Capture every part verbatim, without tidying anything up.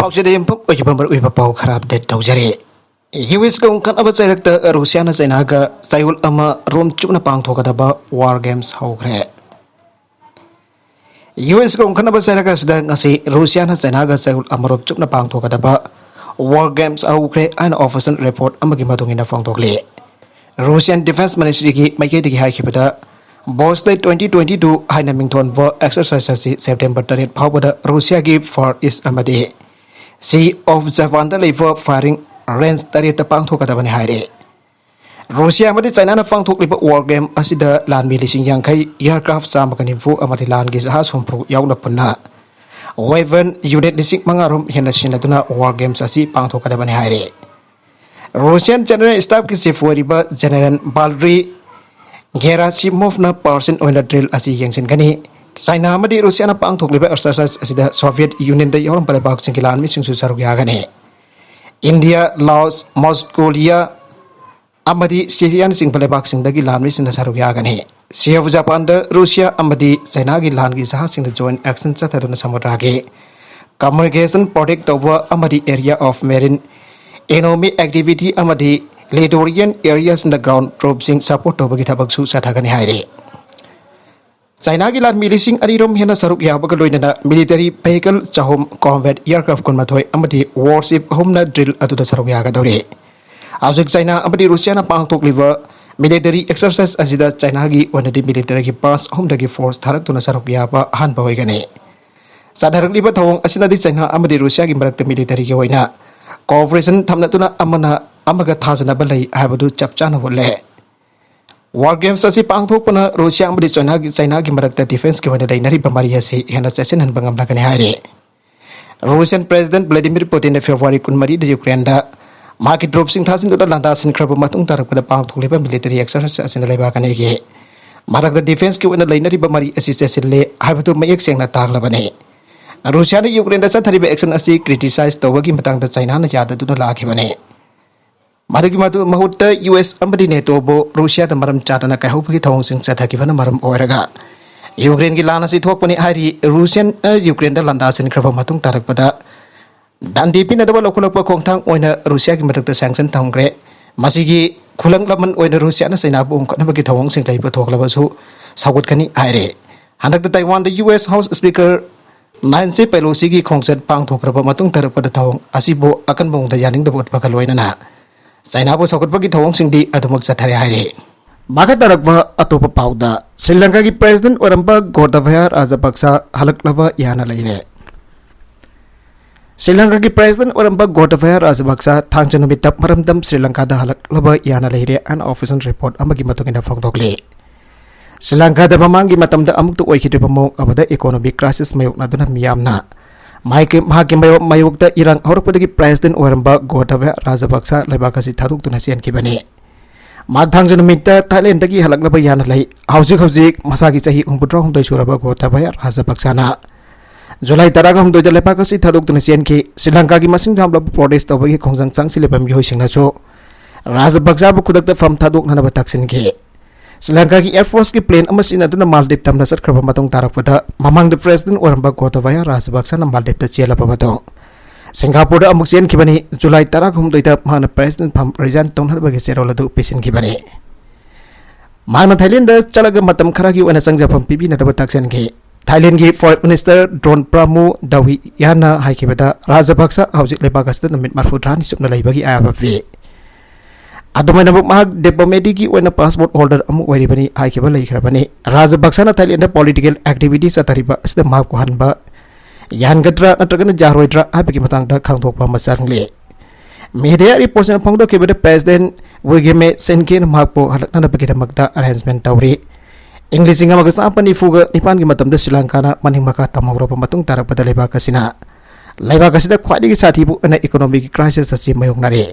ꯄꯥꯎꯆꯦꯗ ꯌꯨꯝꯐꯝ ꯑꯣꯏꯈꯤꯕ ꯃꯔꯨꯑꯣꯏꯕ ꯄꯥꯎ ꯈꯔ ꯑꯞꯗꯦꯠ ꯇꯧꯖꯔꯤ꯫ ꯌꯨ ꯑꯦꯁꯀ ꯎꯪꯈꯠꯅꯕ ꯆꯩꯔꯛꯇ ꯔꯨꯁꯤꯌꯥꯅ ꯆꯩꯅꯥꯒ ꯆꯌꯣꯜ ꯑꯃ ꯔꯣꯝ ꯆꯨꯞꯅ ꯄꯥꯡꯊꯣꯛꯀꯗꯕ ꯋꯥꯔ ꯒꯦꯝꯁ ꯍꯧꯈ꯭ꯔꯦ꯫ ꯌꯨ ꯑꯦꯁꯀ ꯎꯪꯈꯠꯅꯕ ꯆꯩꯔꯛ ꯑꯁꯤꯗ ꯉꯁꯤ ꯔꯨꯁꯤꯌꯥꯅ ꯆꯩꯅꯥꯒ ꯆꯌꯣꯜ ꯑꯃ ꯔꯣꯝ ꯆꯨꯞꯅ ꯄꯥꯡꯊꯣꯛꯀꯗꯕ ꯋꯥꯔ ꯒꯦꯝꯁ ꯍꯧꯈ꯭ꯔꯦ ꯍꯥꯏꯅ ꯑꯣꯐꯤꯁꯤꯌꯦꯜ ꯔꯤꯄꯣꯔꯠ ꯑꯃꯒꯤ ꯃꯇꯨꯡ ꯏꯟꯅ ꯐꯣꯡꯗꯣꯛꯂꯤ꯫ ꯔꯨꯁꯤꯌꯥꯟ ꯗꯤꯐꯦꯟꯁ ꯃꯤꯅꯤꯁꯇ꯭ꯔꯤꯒꯤ ꯃꯥꯏꯀꯩꯗꯒꯤ ꯍꯥꯏꯈꯤꯕꯗ, ꯕꯣꯁꯂꯦꯠ ꯇ꯭ꯋꯦꯟꯇꯤ ꯇ꯭ꯋꯦꯟꯇꯤ ꯇꯨ ꯍꯥꯏꯅ ꯃꯤꯡꯊꯣꯟꯕ ꯑꯦꯛꯁꯔꯁꯥꯏꯁ ꯑꯁꯤ ꯁꯦꯞꯇꯦꯝꯕꯔ ꯇꯔꯦꯠ ꯐꯥꯎꯕꯗ ꯔꯨꯁꯤꯌꯥꯒꯤ ꯐꯥꯔ ꯏꯁ ꯑꯃꯗꯤ ꯁꯤ ꯑꯣꯐ ꯖꯄꯥꯟꯗ ꯂꯩꯕ ꯐꯥꯏꯔꯤꯡ ꯔꯦꯟꯖ ꯇꯔꯦꯠꯇ ꯄꯥꯡꯊꯣꯛꯀꯗꯕꯅꯤ ꯍꯥꯏꯔꯦ꯫ ꯔꯨꯁꯤꯌꯥ ꯑꯃꯗꯤ ꯆꯥꯏꯅꯥꯅ ꯄꯥꯡꯊꯣꯛꯂꯤꯕ ꯋꯥꯔ ꯒꯦꯝ ꯑꯁꯤꯗ ꯂꯥꯟꯃꯤ ꯂꯤꯁꯤꯡ ꯌꯥꯡꯈꯩ, ꯑꯦꯌꯔꯀ꯭ꯔꯥꯐ ꯆꯥꯝꯃꯒ ꯅꯤꯐꯨ ꯑꯃꯗꯤ ꯂꯥꯟꯒꯤ ꯖꯍꯥꯖ ꯍꯨꯝꯐꯨ ꯌꯥꯎꯅ ꯄꯨꯟꯅ ꯋꯦꯄꯟ ꯌꯨꯅꯤꯠ ꯂꯤꯁꯤꯡ ꯃꯉꯥ ꯔꯣꯝ ꯍꯦꯟꯅ ꯁꯤꯖꯤꯟꯅꯗꯨꯅ ꯋꯥꯔ ꯒꯦꯝꯁ ꯑꯁꯤ ꯄꯥꯡꯊꯣꯛꯀꯗꯕꯅꯤ ꯍꯥꯏꯔꯦ꯫ ꯔꯨꯁꯤꯌꯥꯟ ꯖꯦꯅꯔꯦꯜ ꯁ꯭ꯇꯥꯐꯀꯤ ꯆꯤꯐ ꯑꯣꯏꯔꯤꯕ ꯖꯦꯅꯔꯦꯜ ꯚꯥꯂꯔꯤ ꯒꯦꯔꯥꯁꯤꯃꯣꯐꯅ ꯄꯥꯔꯁꯟ ꯑꯣꯏꯅ ꯗ꯭ꯔꯤꯜ ꯑꯁꯤ ꯌꯦꯡꯁꯤꯟꯒꯅꯤ꯫ ꯆꯥꯏꯅꯥ ꯑꯃꯗꯤ ꯔꯨꯁꯤꯌꯥꯅ ꯄꯥꯡꯊꯣꯛꯂꯤꯕ ꯑꯦꯛꯁꯔꯁꯥꯏꯁ ꯑꯁꯤꯗ ꯁꯣꯚꯤꯌꯦꯠ ꯌꯨꯅꯤꯌꯟꯗ ꯌꯥꯎꯔꯝꯕ ꯂꯩꯕꯥꯛꯁꯤꯡꯒꯤ ꯂꯥꯟꯃꯤꯁꯤꯡꯁꯨ ꯁꯔꯨꯛ ꯌꯥꯒꯅꯤ꯫ ꯏꯟꯗꯤꯌꯥ, ꯂꯥꯑꯣꯁ, ꯃꯣꯁꯀꯣꯂꯤꯌꯥ ꯑꯃꯗꯤ ꯁꯤꯔꯤꯌꯥꯅꯆꯤꯡꯕ ꯂꯩꯕꯥꯛꯁꯤꯡꯗꯒꯤ ꯂꯥꯟꯃꯤꯁꯤꯡꯅ ꯁꯔꯨꯛ ꯌꯥꯒꯅꯤ꯫ ꯁꯤ ꯑꯣꯐ ꯖꯄꯥꯟꯗ ꯔꯨꯁꯤꯌꯥ ꯑꯃꯗꯤ ꯆꯥꯏꯅꯥꯒꯤ ꯂꯥꯟꯒꯤ ꯖꯍꯥꯖꯁꯤꯡꯗ ꯖꯣꯏꯟ ꯑꯦꯛꯁꯟ ꯆꯠꯊꯗꯨꯅ ꯁꯃꯨꯗ꯭ꯔꯒꯤ ꯀꯝꯃꯨꯅꯤꯀꯦꯁꯟ ꯄ꯭ꯔꯣꯇꯦꯛ ꯇꯧꯕ ꯑꯃꯗꯤ area of marine economic activity ꯑꯃꯗꯤ ꯂꯤꯇꯣꯔꯤꯌꯟ ꯑꯦꯔꯤꯌꯥꯁꯤꯡꯗ ꯒ꯭ꯔꯥꯎꯟ ꯇ꯭ꯔꯨꯞꯁꯤꯡ ꯁꯄꯣꯔꯠ ꯇꯧꯕꯒꯤ ꯊꯕꯛꯁꯨ ꯆꯠꯊꯒꯅꯤ ꯍꯥꯏꯔꯤ꯫ ꯆꯥꯏꯅꯥꯒꯤ ꯂꯥꯟꯃꯤ ꯂꯤꯁꯤꯡ ꯑꯅꯤ ꯔꯣꯝ ꯍꯦꯟꯅ ꯁꯔꯨꯛ ꯌꯥꯕꯒ ꯂꯣꯏꯅꯅ ꯃꯤꯂꯤꯇꯔꯤ ꯚꯦꯍꯤꯀꯜ ꯆꯍꯨꯝ, ꯀꯣꯝꯕꯦꯠ ꯑꯦꯌꯔꯀ꯭ꯔꯥꯐ ꯀꯨꯟꯃꯥꯊꯣꯏ ꯑꯃꯗꯤ ꯋꯥꯔꯁꯤꯞ ꯑꯍꯨꯝꯅ ꯗ꯭ꯔꯤꯜ ꯑꯗꯨꯗ ꯁꯔꯨꯛ ꯌꯥꯒꯗꯧꯔꯤ꯫ ꯍꯧꯖꯤꯛ ꯆꯥꯏꯅꯥ ꯑꯃꯗꯤ ꯔꯨꯁꯤꯌꯥꯅ ꯄꯥꯡꯊꯣꯛꯂꯤꯕ ꯃꯤꯂꯤꯇꯔꯤ ꯑꯦꯛꯁꯔꯁꯥꯏꯁ ꯑꯁꯤꯗ ꯆꯥꯏꯅꯥꯒꯤ ꯑꯣꯏꯅꯗꯤ ꯃꯤꯂꯤꯇꯔꯤꯒꯤ ꯕ꯭ꯔꯥꯟꯁ ꯑꯍꯨꯝꯗꯒꯤ ꯐꯣꯔꯁ ꯊꯥꯔꯛꯇꯨꯅ ꯁꯔꯨꯛ ꯌꯥꯕ ꯑꯍꯥꯟꯕ ꯑꯣꯏꯒꯅꯤ꯫ ꯆꯠꯅꯔꯛꯂꯤꯕ ꯊꯧꯑꯣꯡ ꯑꯁꯤꯅꯗꯤ ꯆꯥꯏꯅꯥ ꯑꯃꯗꯤ ꯔꯨꯁꯤꯌꯥꯒꯤ ꯃꯔꯛꯇ ꯃꯤꯂꯤꯇꯔꯤꯒꯤ ꯑꯣꯏꯅ ꯀꯣꯑꯣꯄꯔꯦꯁꯟ ꯊꯝꯅꯗꯨꯅ ꯑꯃꯅ ꯑꯃꯒ ꯊꯥꯖꯅꯕ ꯂꯩ ꯍꯥꯏꯕꯗꯨ ꯆꯞ ꯆꯥꯅ ꯎꯠꯂꯦ꯫ ꯋꯥꯔ ꯒꯦꯝꯁ ꯑꯁꯤ ꯄꯥꯡꯊꯣꯛꯄꯅ ꯔꯨꯁꯤꯌꯥ ꯑꯃꯗꯤ ꯆꯥꯏꯅꯥꯒꯤ, ꯆꯥꯏꯅꯥꯒꯤ ꯃꯔꯛꯇ ꯗꯤꯐꯦꯟꯁꯀꯤ ꯑꯣꯏꯅ ꯂꯩꯅꯔꯤꯕ ꯃꯔꯤ ꯑꯁꯤ ꯍꯦꯟꯅ ꯆꯦꯠꯁꯤꯟꯍꯟꯕ ꯉꯝꯂꯒꯅꯤ ꯍꯥꯏꯔꯤ꯫ ꯔꯨꯁꯤꯌꯟ ꯄ꯭ꯔꯦꯁꯤꯗꯦꯟꯠ ꯚ꯭ꯂꯥꯗꯤꯃꯤꯔ ꯄꯨꯇꯤꯟꯅ ꯐꯦꯕ꯭ꯔꯨꯋꯥꯔꯤ ꯀꯨꯟꯃꯔꯤꯗ ꯌꯨꯀ꯭ꯔꯦꯟꯗ ꯃꯍꯥꯛꯀꯤ ꯇ꯭ꯔꯨꯞꯁꯤꯡ ꯊꯥꯖꯤꯟꯗꯨꯅ ꯂꯥꯟꯗꯥ ꯁꯤꯟꯈ꯭ꯔꯕ ꯃꯇꯨꯡ ꯇꯥꯔꯛꯄꯗ ꯄꯥꯡꯊꯣꯛꯂꯤꯕ ꯃꯤꯂꯤꯇꯔꯤ ꯑꯦꯛꯁꯔꯁꯥꯏꯁ ꯑꯁꯤꯅ ꯂꯩꯕꯥꯛ ꯑꯅꯤꯒꯤ ꯃꯔꯛꯇ ꯗꯤꯐꯦꯟꯁꯀꯤ ꯑꯣꯏꯅ ꯂꯩꯅꯔꯤꯕ ꯃꯔꯤ ꯑꯁꯤ ꯆꯦꯠꯁꯤꯜꯂꯦ ꯍꯥꯏꯕꯗꯨ ꯃꯌꯦꯛ ꯁꯦꯡꯅ ꯇꯥꯛꯂꯕꯅꯤ꯫ ꯔꯨꯁꯤꯌꯥꯅ ꯌꯨꯀ꯭ꯔꯦꯟꯗ ꯆꯠꯊꯔꯤꯕ ꯑꯦꯛꯁꯟ ꯑꯁꯤ ꯀ꯭ꯔꯤꯇꯤꯁꯥꯏꯖ ꯇꯧꯕꯒꯤ ꯃꯇꯥꯡꯗ ꯆꯥꯏꯅꯥꯅ ꯌꯥꯗꯗꯨꯅ ꯂꯥꯛꯈꯤꯕꯅꯤ꯫ ꯃꯗꯨꯒꯤ ꯃꯗꯨ ꯃꯍꯨꯠꯇ ꯌꯨ ꯑꯦꯁ ꯑꯃꯗꯤ ꯅꯦꯇꯣꯕꯨ ꯔꯨꯁꯤꯌꯥꯗ ꯃꯔꯝ ꯆꯥꯗꯅ ꯀꯥꯏꯍꯧꯕꯒꯤ ꯊꯧꯑꯣꯡꯁꯤꯡ ꯆꯠꯊꯈꯤꯕꯅ ꯃꯔꯝ ꯑꯣꯏꯔꯒ ꯌꯨꯀ꯭ꯔꯦꯟꯒꯤ ꯂꯥꯟ ꯑꯁꯤ ꯊꯣꯛꯄꯅꯤ ꯍꯥꯏꯔꯤ꯫ ꯔꯨꯁꯤꯌꯥꯅ ꯌꯨꯀ꯭ꯔꯦꯟꯗ ꯂꯥꯟꯗꯥ ꯁꯤꯟꯈ꯭ꯔꯕ ꯃꯇꯨꯡ ꯇꯥꯔꯛꯄꯗ ꯗꯟꯗꯤ ꯄꯤꯅꯗꯕ ꯂꯧꯈꯠꯂꯛꯄ ꯈꯣꯡꯊꯥꯡ ꯑꯣꯏꯅ ꯔꯨꯁꯤꯌꯥꯒꯤ ꯃꯊꯛꯇ ꯁꯦꯡꯁꯟ ꯊꯝꯈ꯭ꯔꯦ꯫ ꯃꯁꯤꯒꯤ ꯈꯨꯂꯪ ꯂꯃꯟ ꯑꯣꯏꯅ ꯔꯨꯁꯤꯌꯥꯅ ꯆꯩꯅꯥꯕꯨ ꯎꯪꯈꯠꯅꯕꯒꯤ ꯊꯧꯑꯣꯡꯁꯤꯡ ꯂꯩꯕ ꯊꯣꯛꯂꯕꯁꯨ ꯁꯧꯒꯠꯀꯅꯤ ꯍꯥꯏꯔꯦ꯫ ꯍꯟꯗꯛꯇ ꯇꯥꯏꯋꯥꯟꯗ ꯌꯨ ꯑꯦꯁ ꯍꯥꯎꯁ ꯁ꯭ꯄꯤꯀꯔ ꯅꯥꯟꯁꯤ ꯄꯦꯂꯣꯁꯤꯒꯤ ꯈꯣꯡꯆꯠ ꯄꯥꯡꯊꯣꯛꯈ꯭ꯔꯕ ꯃꯇꯨꯡ ꯇꯥꯔꯛꯄꯗ ꯊꯧꯑꯣꯡ ꯑꯁꯤꯕꯨ ꯑꯀꯟꯕ ꯃꯑꯣꯡꯗ ꯌꯥꯅꯤꯡꯗꯕ ꯎꯠꯄꯒ ꯂꯣꯏꯅꯅ ꯆꯩꯅꯥꯕꯨ ꯁꯧꯒꯠꯄꯒꯤ ꯊꯧꯑꯣꯡꯁꯤꯡꯗꯤ ꯑꯗꯨꯃꯛ ꯆꯠꯊꯔꯦ ꯍꯥꯏꯔꯦ꯫ ꯃꯈꯥ ꯇꯥꯔꯛꯄ ꯑꯇꯣꯞꯄ ꯄꯥꯎꯗ, ꯁ꯭ꯔꯤ ꯂꯪꯀꯥꯒꯤ ꯄ꯭ꯔꯦꯁꯤꯗꯦꯟꯠ ꯑꯣꯏꯔꯝꯕ ꯒꯣꯇꯥꯕꯌꯥ ꯔꯥꯖꯄꯛꯁ ꯍꯜꯂꯛꯂꯕ ꯌꯥꯅ ꯂꯩꯔꯦ꯫ ꯁ꯭ꯔꯤ ꯂꯪꯀꯥꯒꯤ ꯄ꯭ꯔꯦꯁꯤꯗꯦꯟꯠ ꯑꯣꯏꯔꯝꯕ ꯒꯣꯇꯥꯕꯌꯥ ꯔꯥꯖꯄꯛꯁ ꯊꯥꯡꯖ ꯅꯨꯃꯤꯠꯇ ꯃꯔꯝꯗꯝ ꯁ꯭ꯔꯤ ꯂꯪꯀꯥꯗ ꯍꯜꯂꯛꯂꯕ ꯌꯥꯅ ꯂꯩꯔꯦ ꯍꯥꯏꯅ ꯑꯣꯐꯤꯁꯤꯌꯦꯜ ꯔꯤꯄꯣꯔꯠ ꯑꯃꯒꯤ ꯃꯇꯨꯡ ꯏꯟꯅ ꯐꯣꯡꯗꯣꯛꯂꯤ꯫ ꯁ꯭ꯔꯤ ꯂꯪꯀꯥꯗ ꯃꯃꯥꯡꯒꯤ ꯃꯇꯝꯗ ꯑꯃꯨꯛꯇ ꯑꯣꯏꯈꯤꯗ꯭ꯔꯤꯕ ꯃꯑꯣꯡ ꯑꯃꯗ ꯏꯀꯣꯅꯣꯃꯤꯛ ꯀ꯭ꯔꯥꯏꯁꯤꯁ ꯃꯥꯌꯣꯛꯅꯗꯨꯅ ꯃꯤꯌꯥꯝꯅ ꯃꯥꯏꯀꯩ-, ꯃꯍꯥꯛꯀꯤ ꯃꯥꯌꯣꯛ-, ꯃꯥꯌꯣꯛꯇ ꯏꯔꯥꯡ ꯍꯧꯔꯛꯄꯗꯒꯤ ꯄ꯭ꯔꯦꯁꯤꯗꯦꯟꯠ ꯑꯣꯏꯔꯝꯕ ꯒꯣꯇꯥꯕꯌꯥ ꯔꯥꯖꯄꯛꯁ ꯂꯩꯕꯥꯛ ꯑꯁꯤ ꯊꯥꯗꯣꯛꯇꯨꯅ ꯆꯦꯟꯈꯤꯕꯅꯤ꯫ ꯃꯍꯥꯛ ꯊꯥꯡꯖ ꯅꯨꯃꯤꯠꯇ ꯊꯥꯏꯂꯦꯟꯗꯒꯤ ꯍꯜꯂꯛꯂꯕ ꯌꯥꯅ ꯂꯩ꯫ ꯍꯧꯖꯤꯛ ꯍꯧꯖꯤꯛ ꯃꯁꯥꯒꯤ ꯆꯍꯤ ꯍꯨꯝꯐꯨꯇꯔꯥꯍꯨꯝꯗꯣꯏ ꯁꯨꯔꯕ ꯒꯣꯇꯥꯕꯌꯥ ꯔꯥꯖꯄꯛꯁꯅ ꯖꯨꯂꯥꯏ ꯇꯔꯥꯒ ꯍꯨꯝꯗꯣꯏꯗ ꯂꯩꯕꯥꯛ ꯑꯁꯤ ꯊꯥꯗꯣꯛꯇꯨꯅ ꯆꯦꯟꯈꯤ꯫ ꯁ꯭ꯔꯤ ꯂꯪꯀꯥꯒꯤ ꯃꯁꯤꯡ ꯌꯥꯝꯂꯕ ꯄ꯭ꯔꯣꯇꯦꯁ ꯇꯧꯕꯒꯤ ꯈꯣꯡꯖꯪ ꯆꯪꯁꯤꯜꯂꯤꯕ ꯃꯤꯑꯣꯏꯁꯤꯡꯅꯁꯨ ꯔꯥꯖꯄꯛꯁꯕꯨ ꯈꯨꯗꯛꯇ ꯐꯝ ꯊꯥꯗꯣꯛꯅꯅꯕ ꯇꯛꯁꯤꯟꯈꯤ꯫ ꯁ꯭ꯔꯤ ꯂꯪꯀꯥꯒꯤ ꯑꯦꯌꯔ ꯐꯣꯔꯁꯀꯤ ꯄ꯭ꯂꯦꯟ ꯑꯃ ꯁꯤꯖꯤꯟꯅꯗꯨꯅ ꯃꯥꯜꯗꯤꯞ ꯇꯝꯅ ꯆꯠꯈ꯭ꯔꯕ ꯃꯇꯨꯡ ꯇꯥꯔꯛꯄꯗ, ꯃꯃꯥꯡꯗ ꯄ꯭ꯔꯦꯁꯤꯗꯦꯟꯠ ꯑꯣꯏꯔꯝꯕ ꯒꯣꯇꯥꯕꯌꯥ ꯔꯥꯖꯄꯛꯁꯅ ꯃꯥꯜꯗꯤꯞꯇ ꯆꯦꯜꯂꯕ ꯃꯇꯨꯡ, ꯁꯤꯡꯒꯥꯄꯨꯔꯗ ꯑꯃꯨꯛ ꯆꯦꯟꯈꯤꯕꯅꯤ꯫ ꯖꯨꯂꯥꯏ ꯇꯔꯥꯍꯨꯝꯗꯣꯏꯗ ꯃꯍꯥꯛꯅ ꯄ꯭ꯔꯦꯁꯤꯗꯦꯟꯠ ꯐꯝ ꯔꯤꯖꯥꯏꯟ ꯇꯧꯅꯅꯕꯒꯤ ꯆꯦꯔꯣꯜ ꯑꯗꯨ ꯄꯤꯁꯤꯟꯈꯤꯕꯅꯤ꯫ ꯃꯍꯥꯛꯅ ꯊꯥꯏꯂꯦꯟꯗ ꯆꯠꯂꯒ ꯃꯇꯝ ꯈꯔꯒꯤ ꯑꯣꯏꯅ ꯆꯪꯖꯐꯝ ꯄꯤꯕꯤꯅꯅꯕ ꯇꯥꯛꯁꯤꯟꯈꯤ꯫ ꯊꯥꯏꯂꯦꯟꯒꯤ ꯐꯣꯔꯦꯟ ꯃꯤꯅꯤꯁꯇꯔ ꯗ꯭ꯔꯣꯟ ꯄ꯭ꯔꯥꯃꯨ ꯗꯥꯋꯤꯌꯥꯅ ꯍꯥꯏꯈꯤꯕꯗ, ꯔꯥꯖꯄꯛꯁ ꯍꯧꯖꯤꯛ ꯂꯩꯕꯥꯛ ꯑꯁꯤꯗ ꯅꯨꯃꯤꯠ ꯃꯔꯤꯐꯨꯇꯔꯥꯅꯤ ꯆꯨꯞꯅ ꯂꯩꯕꯒꯤ ꯑꯌꯥꯕ ꯄꯤ꯫ ꯑꯗꯨꯃꯥꯏꯅꯃꯛ ꯃꯍꯥꯛ ꯗꯤꯄ꯭ꯂꯣꯃꯦꯠꯀꯤ ꯑꯣꯏꯅ ꯄꯥꯁꯄꯣꯔꯠ ꯍꯣꯜꯗꯔ ꯑꯃ ꯑꯣꯏꯔꯤꯕꯅꯤ ꯍꯥꯏꯈꯤꯕ ꯂꯩꯈ꯭ꯔꯕꯅꯤ꯫ ꯔꯥꯖꯄꯛꯁꯅ ꯊꯥꯏꯂꯦꯟꯗ ꯄꯣꯂꯤꯇꯤꯀꯦꯜ ꯑꯦꯛꯇꯤꯚꯤꯇꯤ ꯆꯠꯊꯔꯤꯕ ꯑꯁꯤꯗ ꯃꯍꯥꯛꯄꯨ ꯍꯟꯕ ꯌꯥꯍꯟꯒꯗ꯭ꯔꯥ ꯅꯠꯇ꯭ꯔꯒꯅ ꯌꯥꯔꯣꯏꯗ꯭ꯔꯥ ꯍꯥꯏꯕꯒꯤ ꯃꯇꯥꯡꯗ ꯈꯪꯗꯣꯛꯄ ꯑꯃ ꯆꯪꯂꯤ꯫ ꯃꯤꯗꯤꯌꯥ ꯔꯤꯄꯣꯔꯠꯁꯤꯡꯅ ꯐꯣꯡꯗꯣꯛꯈꯤꯕꯗ, ꯄ꯭ꯔꯦꯁꯤꯗꯦꯟꯠ ꯋꯤꯒꯦꯃꯦ ꯁꯦꯟꯀꯦꯅ ꯃꯍꯥꯛꯄꯨ ꯍꯜꯂꯛꯅꯅꯕꯒꯤꯗꯃꯛꯇ ꯑꯦꯔꯦꯟꯖꯃꯦꯟꯠ ꯇꯧꯔꯤ꯫ ꯏꯪ ꯂꯤꯁꯤꯡ ꯑꯃꯒ ꯆꯥꯃꯥꯄꯟ ꯅꯤꯐꯨꯒ ꯅꯤꯄꯥꯟꯒꯤ ꯃꯇꯝꯗ ꯁ꯭ꯔꯤ ꯂꯪꯀꯥꯅ ꯃꯅꯤꯡ ꯃꯈꯥ ꯇꯝꯍꯧꯔꯕ ꯃꯇꯨꯡ ꯇꯥꯔꯛꯄꯗ ꯂꯩꯕꯥꯛ ꯑꯁꯤꯅ ꯂꯩꯕꯥꯛ ꯑꯁꯤꯗ ꯈ꯭ꯋꯥꯏꯗꯒꯤ ꯁꯥꯊꯤꯕ ꯑꯣꯏꯅ ꯏꯀꯣꯅꯣꯃꯤꯛ ꯀ꯭ꯔꯥꯏꯁꯤꯁ ꯑꯁꯤ ꯃꯥꯌꯣꯛꯅꯔꯤ꯫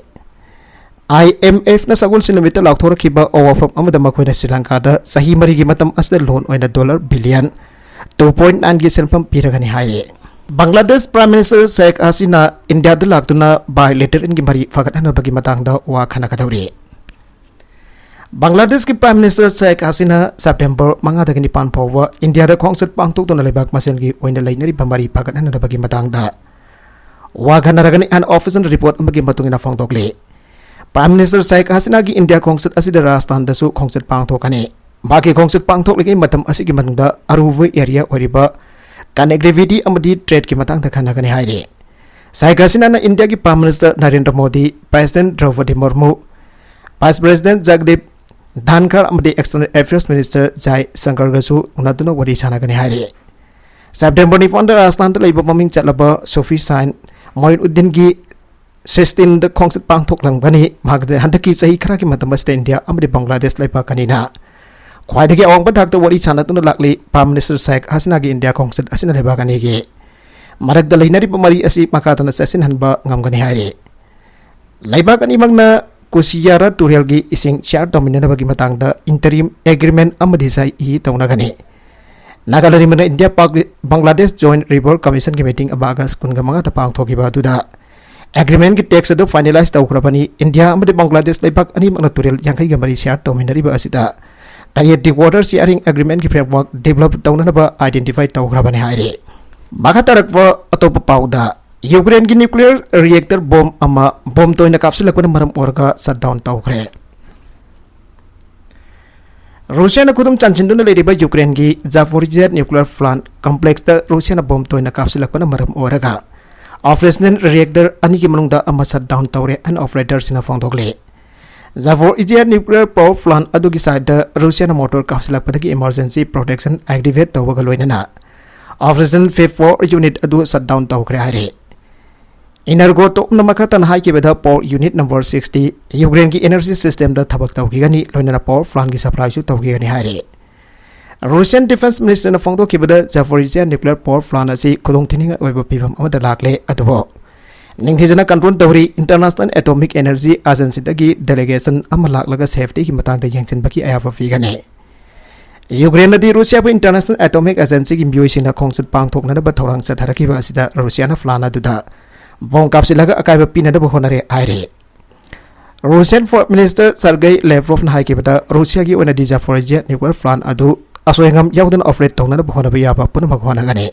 ꯑꯥꯏ ꯑꯦꯝ ꯑꯦꯐꯅ ꯁꯒꯣꯜꯁꯦꯜ ꯅꯨꯃꯤꯠꯇ ꯂꯥꯎꯊꯣꯔꯛꯈꯤꯕ ꯋꯥꯐꯝ ꯑꯃꯗ ꯃꯈꯣꯏꯅ ꯁ꯭ꯔꯤ ꯂꯪꯀꯥꯗ ꯆꯍꯤ ꯃꯔꯤꯒꯤ ꯃꯇꯝ ꯑꯁꯤꯗ ꯂꯣꯟ ꯑꯣꯏꯅ ꯗꯣꯂꯔ ꯕꯤꯂꯤꯌꯟ two point nineꯒꯤ ꯁꯦꯟꯐꯝ ꯄꯤꯔꯒꯅꯤ ꯍꯥꯏꯔꯤ꯫ ꯕꯪꯒ꯭ꯂꯥꯗꯦꯁ ꯄ꯭ꯔꯥꯏꯝ ꯃꯤꯅꯤꯁꯇꯔ ꯁꯦꯈ ꯍꯁꯤꯅꯥ ꯏꯟꯗꯤꯌꯥꯗ ꯂꯥꯛꯇꯨꯅ ꯕꯥꯏꯂꯦꯇꯔꯦꯜꯒꯤ ꯃꯔꯤ ꯐꯒꯠꯍꯟꯅꯕꯒꯤ ꯃꯇꯥꯡꯗ ꯋꯥ ꯈꯟꯅꯒꯗꯧꯔꯤ꯫ ꯕꯪꯒ꯭ꯂꯥꯗꯦꯁꯀꯤ ꯄ꯭ꯔꯥꯏꯝ ꯃꯤꯅꯤꯁꯇꯔ ꯁꯦꯈ ꯍꯁꯤꯅꯥ ꯁꯦꯞꯇꯦꯝꯕꯔ ꯃꯉꯥꯗꯒꯤ ꯅꯤꯄꯥꯟ ꯐꯥꯎꯕ ꯏꯟꯗꯤꯌꯥꯗ ꯈꯣꯡꯆꯠ ꯄꯥꯡꯊꯣꯛꯇꯨꯅ ꯂꯩꯕꯥꯛ ꯃꯁꯦꯜꯒꯤ ꯑꯣꯏꯅ ꯂꯩꯅꯔꯤꯕ ꯃꯔꯤ ꯐꯒꯠꯍꯟꯅꯕꯒꯤ ꯃꯇꯥꯡꯗ ꯋꯥ ꯈꯟꯅꯔꯒꯅꯤ ꯍꯥꯏꯅ official report ꯑꯃꯒꯤ ꯃꯇꯨꯡ ꯏꯟꯅ ꯐꯣꯡꯗꯣꯛꯂꯤ꯫ Prime Minister Sheikh Hasinaꯒꯤ ꯏꯟꯗꯤꯌꯥ ꯈꯣꯡꯆꯠ ꯑꯁꯤꯗ ꯔꯥꯖꯁꯊꯥꯟꯗꯁꯨ ꯈꯣꯡꯆꯠ ꯄꯥꯡꯊꯣꯛꯀꯅꯤ꯫ ꯃꯍꯥꯛꯀꯤ ꯈꯣꯡꯆꯠ ꯄꯥꯡꯊꯣꯛꯂꯤꯉꯩ ꯃꯇꯝ ꯑꯁꯤꯒꯤ ꯃꯅꯨꯡꯗ ꯑꯔꯨꯕ area ꯑꯣꯏꯔꯤꯕ connectivity ꯑꯃꯗꯤ tradeꯀꯤ ꯃꯇꯥꯡꯗ ꯈꯟꯅꯒꯅꯤ ꯍꯥꯏꯔꯤ꯫ ꯁꯥꯏꯛ ꯍꯁꯤꯅꯥꯅ ꯏꯟꯗꯤꯌꯥꯒꯤ Prime Minister Narendra Modi, President ꯗ꯭ꯔꯧꯄꯗꯤ ꯃꯨꯔꯃꯨ, Vice President ꯖꯒꯗꯤꯞ ꯙꯥꯟꯈꯔ ꯑꯃꯗꯤ External Affairs Minister ꯖꯥꯏ ꯁꯪꯀꯔꯒꯁꯨ ꯎꯅꯗꯨꯅ ꯋꯥꯔꯤ ꯁꯥꯟꯅꯒꯅꯤ ꯍꯥꯏꯔꯤ꯫ ꯁꯦꯞꯇꯦꯝꯕꯔ ꯅꯤꯄꯥꯟꯗ ꯔꯥꯖꯁꯊꯥꯟꯗ ꯂꯩꯕ ꯃꯃꯤꯡ ꯆꯠꯂꯕ ꯁꯨꯐꯤ ꯁꯥꯏꯟ ꯃꯣꯏꯟ ꯎꯗꯤꯟꯒꯤ ꯁꯤꯁꯇꯤꯟꯗ ꯈꯣꯡꯆꯠ ꯄꯥꯡꯊꯣꯛꯂꯝꯒꯅꯤ꯫ ꯃꯍꯥꯛ ꯍꯟꯗꯛꯀꯤ ꯆꯍꯤ ꯈꯔꯒꯤ ꯃꯇꯝ ꯑꯁꯤꯗ ꯏꯟꯗꯤꯌꯥ ꯑꯃꯗꯤ ꯕꯪꯒ꯭ꯂꯥꯗꯦꯁ ꯂꯩꯕꯥꯛ ꯑꯅꯤꯅ ꯈ꯭ꯋꯥꯏꯗꯒꯤ ꯑꯋꯥꯡꯕ ꯊꯥꯛꯇ ꯋꯥꯔꯤ ꯁꯥꯟꯅꯗꯨꯅ ꯂꯥꯛꯂꯤ꯫ Prime Minister ꯁꯥꯏꯛ ꯍꯁꯤꯅꯥꯒꯤ ꯏꯟꯗꯤꯌꯥ ꯈꯣꯡꯆꯠ ꯑꯁꯤꯅ ꯂꯩꯕꯥꯛ ꯑꯅꯤꯒꯤ ꯃꯔꯛꯇ ꯂꯩꯅꯔꯤꯕ ꯃꯔꯤ ꯑꯁꯤ ꯃꯈꯥ ꯇꯥꯅ ꯆꯦꯠꯁꯤꯟꯍꯟꯕ ꯉꯝꯒꯅꯤ ꯍꯥꯏꯔꯤ꯫ ꯂꯩꯕꯥꯛ ꯑꯅꯤꯃꯛꯅ ꯀꯨꯁꯤꯌꯥꯔꯥ ꯇꯨꯔꯦꯜꯒꯤ ꯏꯁꯤꯡ share ꯇꯧꯃꯤꯟꯅꯅꯕꯒꯤ ꯃꯇꯥꯡꯗ interim agreement ꯑꯃꯗꯤ ꯁꯍꯤ ꯇꯧꯅꯒꯅꯤ꯫ ꯅꯥꯒꯥꯂꯦꯟꯗ ꯏꯟꯗꯤꯌꯥ ꯄꯥꯛ ꯕꯪꯒ꯭ꯂꯥꯗꯦꯁ Joint River Commissionꯒꯤ meeting ꯑꯃ ꯑꯥꯒꯁ ꯀꯨꯟꯃꯉꯥꯗ ꯄꯥꯡꯊꯣꯛꯈꯤꯕ ꯑꯗꯨꯗ agreementꯀꯤ text ꯑꯗꯨ finalize ꯇꯧꯈ꯭ꯔꯕꯅꯤ꯫ ꯏꯟꯗꯤꯌꯥ ꯑꯃꯗꯤ ꯕꯪꯒ꯭ꯂꯥꯗꯦꯁ ꯂꯩꯕꯥꯛ ꯑꯅꯤꯃꯛꯅ ꯇꯨꯔꯦꯜ ꯌꯥꯡꯈꯩꯒ ꯃꯔꯤ share ꯇꯧꯃꯤꯟꯅꯔꯤꯕ ꯑꯁꯤꯗ ꯇꯔꯦꯠꯇꯤ water sharing agreementꯀꯤ framework develop ꯇꯧꯅꯅꯕ identify ꯇꯧꯈ꯭ꯔꯕꯅꯤ ꯍꯥꯏꯔꯤ꯫ ꯃꯈꯥ ꯇꯥꯔꯛꯄ ꯑꯇꯣꯞꯄ ꯄꯥꯎꯗ, ꯌꯨꯀ꯭ꯔꯦꯟꯒꯤ nuclear reactor bomb ꯑꯃ bomb ꯇꯣꯏꯅ ꯀꯥꯞꯁꯤꯜꯂꯛꯄꯅ ꯃꯔꯝ ꯑꯣꯏꯔꯒ shutdown ꯇꯧꯈ꯭ꯔꯦ꯫ ꯔꯨꯁꯤꯌꯥꯅ ꯈꯨꯗꯨꯝ ꯆꯟꯁꯤꯟꯗꯨꯅ ꯂꯩꯔꯤꯕ ꯌꯨꯀ꯭ꯔꯦꯟꯒꯤ ꯖꯥꯄꯣꯔꯤꯖꯤꯌꯥ nuclear plant complexꯇ ꯔꯨꯁꯤꯌꯥꯅ bomb ꯇꯣꯏꯅ ꯀꯥꯞꯁꯤꯜꯂꯛꯄꯅ ꯃꯔꯝ ꯑꯣꯏꯔꯒ operational reactor ꯑꯅꯤꯒꯤ ꯃꯅꯨꯡꯗ ꯑꯃ shutdown ꯇꯧꯔꯦ ꯍꯥꯏꯅ operatorꯁꯤꯡꯅ ꯐꯣꯡꯗꯣꯛꯂꯤ꯫ ꯖꯥꯄꯣꯔꯤꯖꯤꯌꯥ nuclear power plant ꯑꯗꯨꯒꯤ siteꯇ ꯔꯨꯁꯤꯌꯥꯅ mortar ꯀꯥꯞꯁꯤꯜꯂꯛꯄꯗꯒꯤ emergency protection activate ꯇꯧꯕꯒ ꯂꯣꯏꯅꯅ operational phase four unit ꯑꯗꯨ shutdown ꯇꯧꯈ꯭ꯔꯦ ꯍꯥꯏꯔꯤ꯫ Energoatomꯅ ꯃꯈꯥ ꯇꯥꯅ ꯍꯥꯏꯈꯤꯕꯗ, power unit number sixty ꯌꯨꯀ꯭ꯔꯦꯟꯒꯤ energy systemꯗ ꯊꯕꯛ ꯇꯧꯈꯤꯒꯅꯤ, ꯂꯣꯏꯅꯅ power plantꯀꯤ supplyꯁꯨ ꯇꯧꯈꯤꯒꯅꯤ ꯍꯥꯏꯔꯤ꯫ Russian Defense Ministerꯅ ꯐꯣꯡꯗꯣꯛꯈꯤꯕꯗ, Zaporizhzhia nuclear power plant ꯑꯁꯤ ꯈꯨꯗꯣꯡꯊꯤꯅꯤꯡꯉꯥꯏ ꯑꯣꯏꯕ ꯐꯤꯚꯝ ꯑꯃꯗ ꯂꯥꯛꯂꯦ, ꯑꯗꯨꯕꯨ ꯅꯤꯡꯊꯤꯖꯅ control ꯇꯧꯔꯤ꯫ International Atomic Energy Agencyꯗꯒꯤ delegation ꯑꯃ ꯂꯥꯛꯂꯒ safetyꯒꯤ ꯃꯇꯥꯡꯗ ꯌꯦꯡꯁꯤꯟꯕꯒꯤ ꯑꯌꯥꯕ ꯄꯤꯒꯅꯤ꯫ ꯌꯨꯀ꯭ꯔꯦꯟꯅꯗꯤ ꯔꯨꯁꯤꯌꯥꯕꯨ International Atomic Agencyꯒꯤ ꯃꯤꯑꯣꯏꯁꯤꯡꯅ ꯈꯣꯡꯆꯠ ꯄꯥꯡꯊꯣꯛꯅꯅꯕ ꯊꯧꯔꯥꯡ ꯆꯠꯊꯔꯛꯈꯤꯕ ꯑꯁꯤꯗ ꯔꯨꯁꯤꯌꯥꯅ plant ꯑꯗꯨꯗ bomb ꯀꯥꯞꯁꯤꯜꯂꯒ ꯑꯀꯥꯏꯕ ꯄꯤꯅꯅꯕ ꯍꯣꯠꯅꯔꯦ ꯍꯥꯏꯔꯤ꯫ Russian Foreign Minister Sergei Lavrovꯅ ꯍꯥꯏꯈꯤꯕꯗ, ꯔꯨꯁꯤꯌꯥꯒꯤ ꯑꯣꯏꯅꯗꯤ Zaporizhzhia nuclear plant ꯑꯗꯨ ꯑꯁꯣꯏ ꯑꯉꯥꯝ ꯌꯥꯎꯗꯅ operate ꯇꯧꯅꯅꯕ ꯍꯣꯠꯅꯕ ꯌꯥꯕ ꯄꯨꯝꯅꯃꯛ ꯍꯣꯠꯅꯒꯅꯤ꯫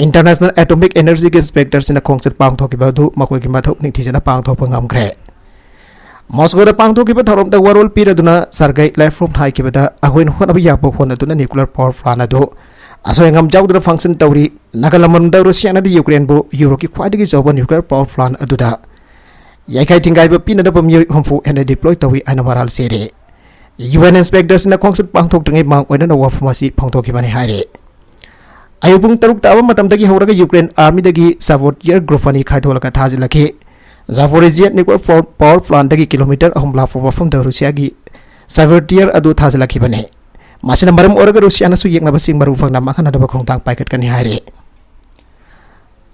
International Atomic Energy ꯒꯤ inspector ꯁꯤꯡꯅ ꯈꯣꯡꯆꯠ ꯄꯥꯡꯊꯣꯛꯈꯤꯕ ꯑꯗꯨ ꯃꯈꯣꯏꯒꯤ ꯃꯊꯧ ꯅꯤꯡꯊꯤꯖꯅ ꯄꯥꯡꯊꯣꯛꯄ ꯉꯝꯈ꯭ꯔꯦ꯫ ꯃꯣꯁꯀꯣꯗ ꯄꯥꯡꯊꯣꯛꯈꯤꯕ ꯊꯧꯔꯝꯗ ꯋꯥꯔꯣꯜ ꯄꯤꯔꯗꯨꯅ ꯁꯥꯔꯒꯩ ꯂꯦꯐ꯭ꯔꯣꯞꯅ ꯍꯥꯏꯈꯤꯕꯗ, ꯑꯩꯈꯣꯏꯅ ꯍꯣꯠꯅꯕ ꯌꯥꯕ ꯍꯣꯠꯅꯗꯨꯅ nuclear power plant ꯑꯗꯨ ꯑꯁꯣꯏ ꯑꯉꯥꯝ ꯌꯥꯎꯗꯅ function ꯇꯧꯔꯤ꯫ ꯅꯥꯒꯥ ꯂꯝꯗꯝꯗ ꯔꯨꯁꯤꯌꯥꯅꯗꯤ ꯌꯨꯀ꯭ꯔꯦꯟꯕꯨ ꯌꯨꯔꯣꯞꯀꯤ ꯈ꯭ꯋꯥꯏꯗꯒꯤ ꯆꯥꯎꯕ nuclear power plant ꯑꯗꯨꯗ ꯌꯥꯏꯈꯥꯏ ꯊꯤꯡꯒꯥꯏꯕ ꯄꯤꯅꯅꯕ ꯃꯤꯑꯣꯏ ꯍꯨꯝꯐꯨ ꯍꯦꯟꯅ deploy ꯇꯧꯏ ꯍꯥꯏꯅ ꯃꯔꯥꯜ ꯁꯤꯔꯦ꯫ U N inspector ꯁꯤꯡꯅ ꯈꯣꯡꯆꯠ ꯄꯥꯡꯊꯣꯛꯇ꯭ꯔꯤꯉꯩ ꯃꯥꯡ ꯑꯣꯏꯅꯅ ꯋꯥꯐꯝ ꯑꯁꯤ ꯐꯣꯡꯗꯣꯛꯈꯤꯕꯅꯤ ꯍꯥꯏꯔꯦ꯫ ꯑꯌꯨꯛ ꯄꯨꯡ ꯇꯔꯨꯛ ꯇꯥꯕ ꯃꯇꯝꯗꯒꯤ ꯍꯧꯔꯒ ꯌꯨꯀ꯭ꯔꯦꯟ army ꯗꯒꯤ saboteur group ꯑꯅꯤ ꯈꯥꯏꯗꯣꯛꯂꯒ ꯊꯥꯖꯤꯜꯂꯛꯈꯤ꯫ Zaporizhia nuclear power plant ꯗꯒꯤ kilometer ꯑꯍꯨꯝ ꯂꯥꯞꯄ ꯃꯐꯝꯗ ꯔꯨꯁꯤꯌꯥꯒꯤ saboteur ꯑꯗꯨ ꯊꯥꯖꯤꯜꯂꯛꯈꯤꯕꯅꯤ꯫ ꯃꯁꯤꯅ ꯃꯔꯝ ꯑꯣꯏꯔꯒ ꯔꯨꯁꯤꯌꯥꯅꯁꯨ ꯌꯦꯛꯅꯕꯁꯤꯡ ꯃꯔꯨ ꯐꯪꯅ ꯃꯥꯡꯍꯟꯅꯅꯕ ꯈꯣꯡꯊꯥꯡ ꯄꯥꯏꯈꯠꯀꯅꯤ ꯍꯥꯏꯔꯤ꯫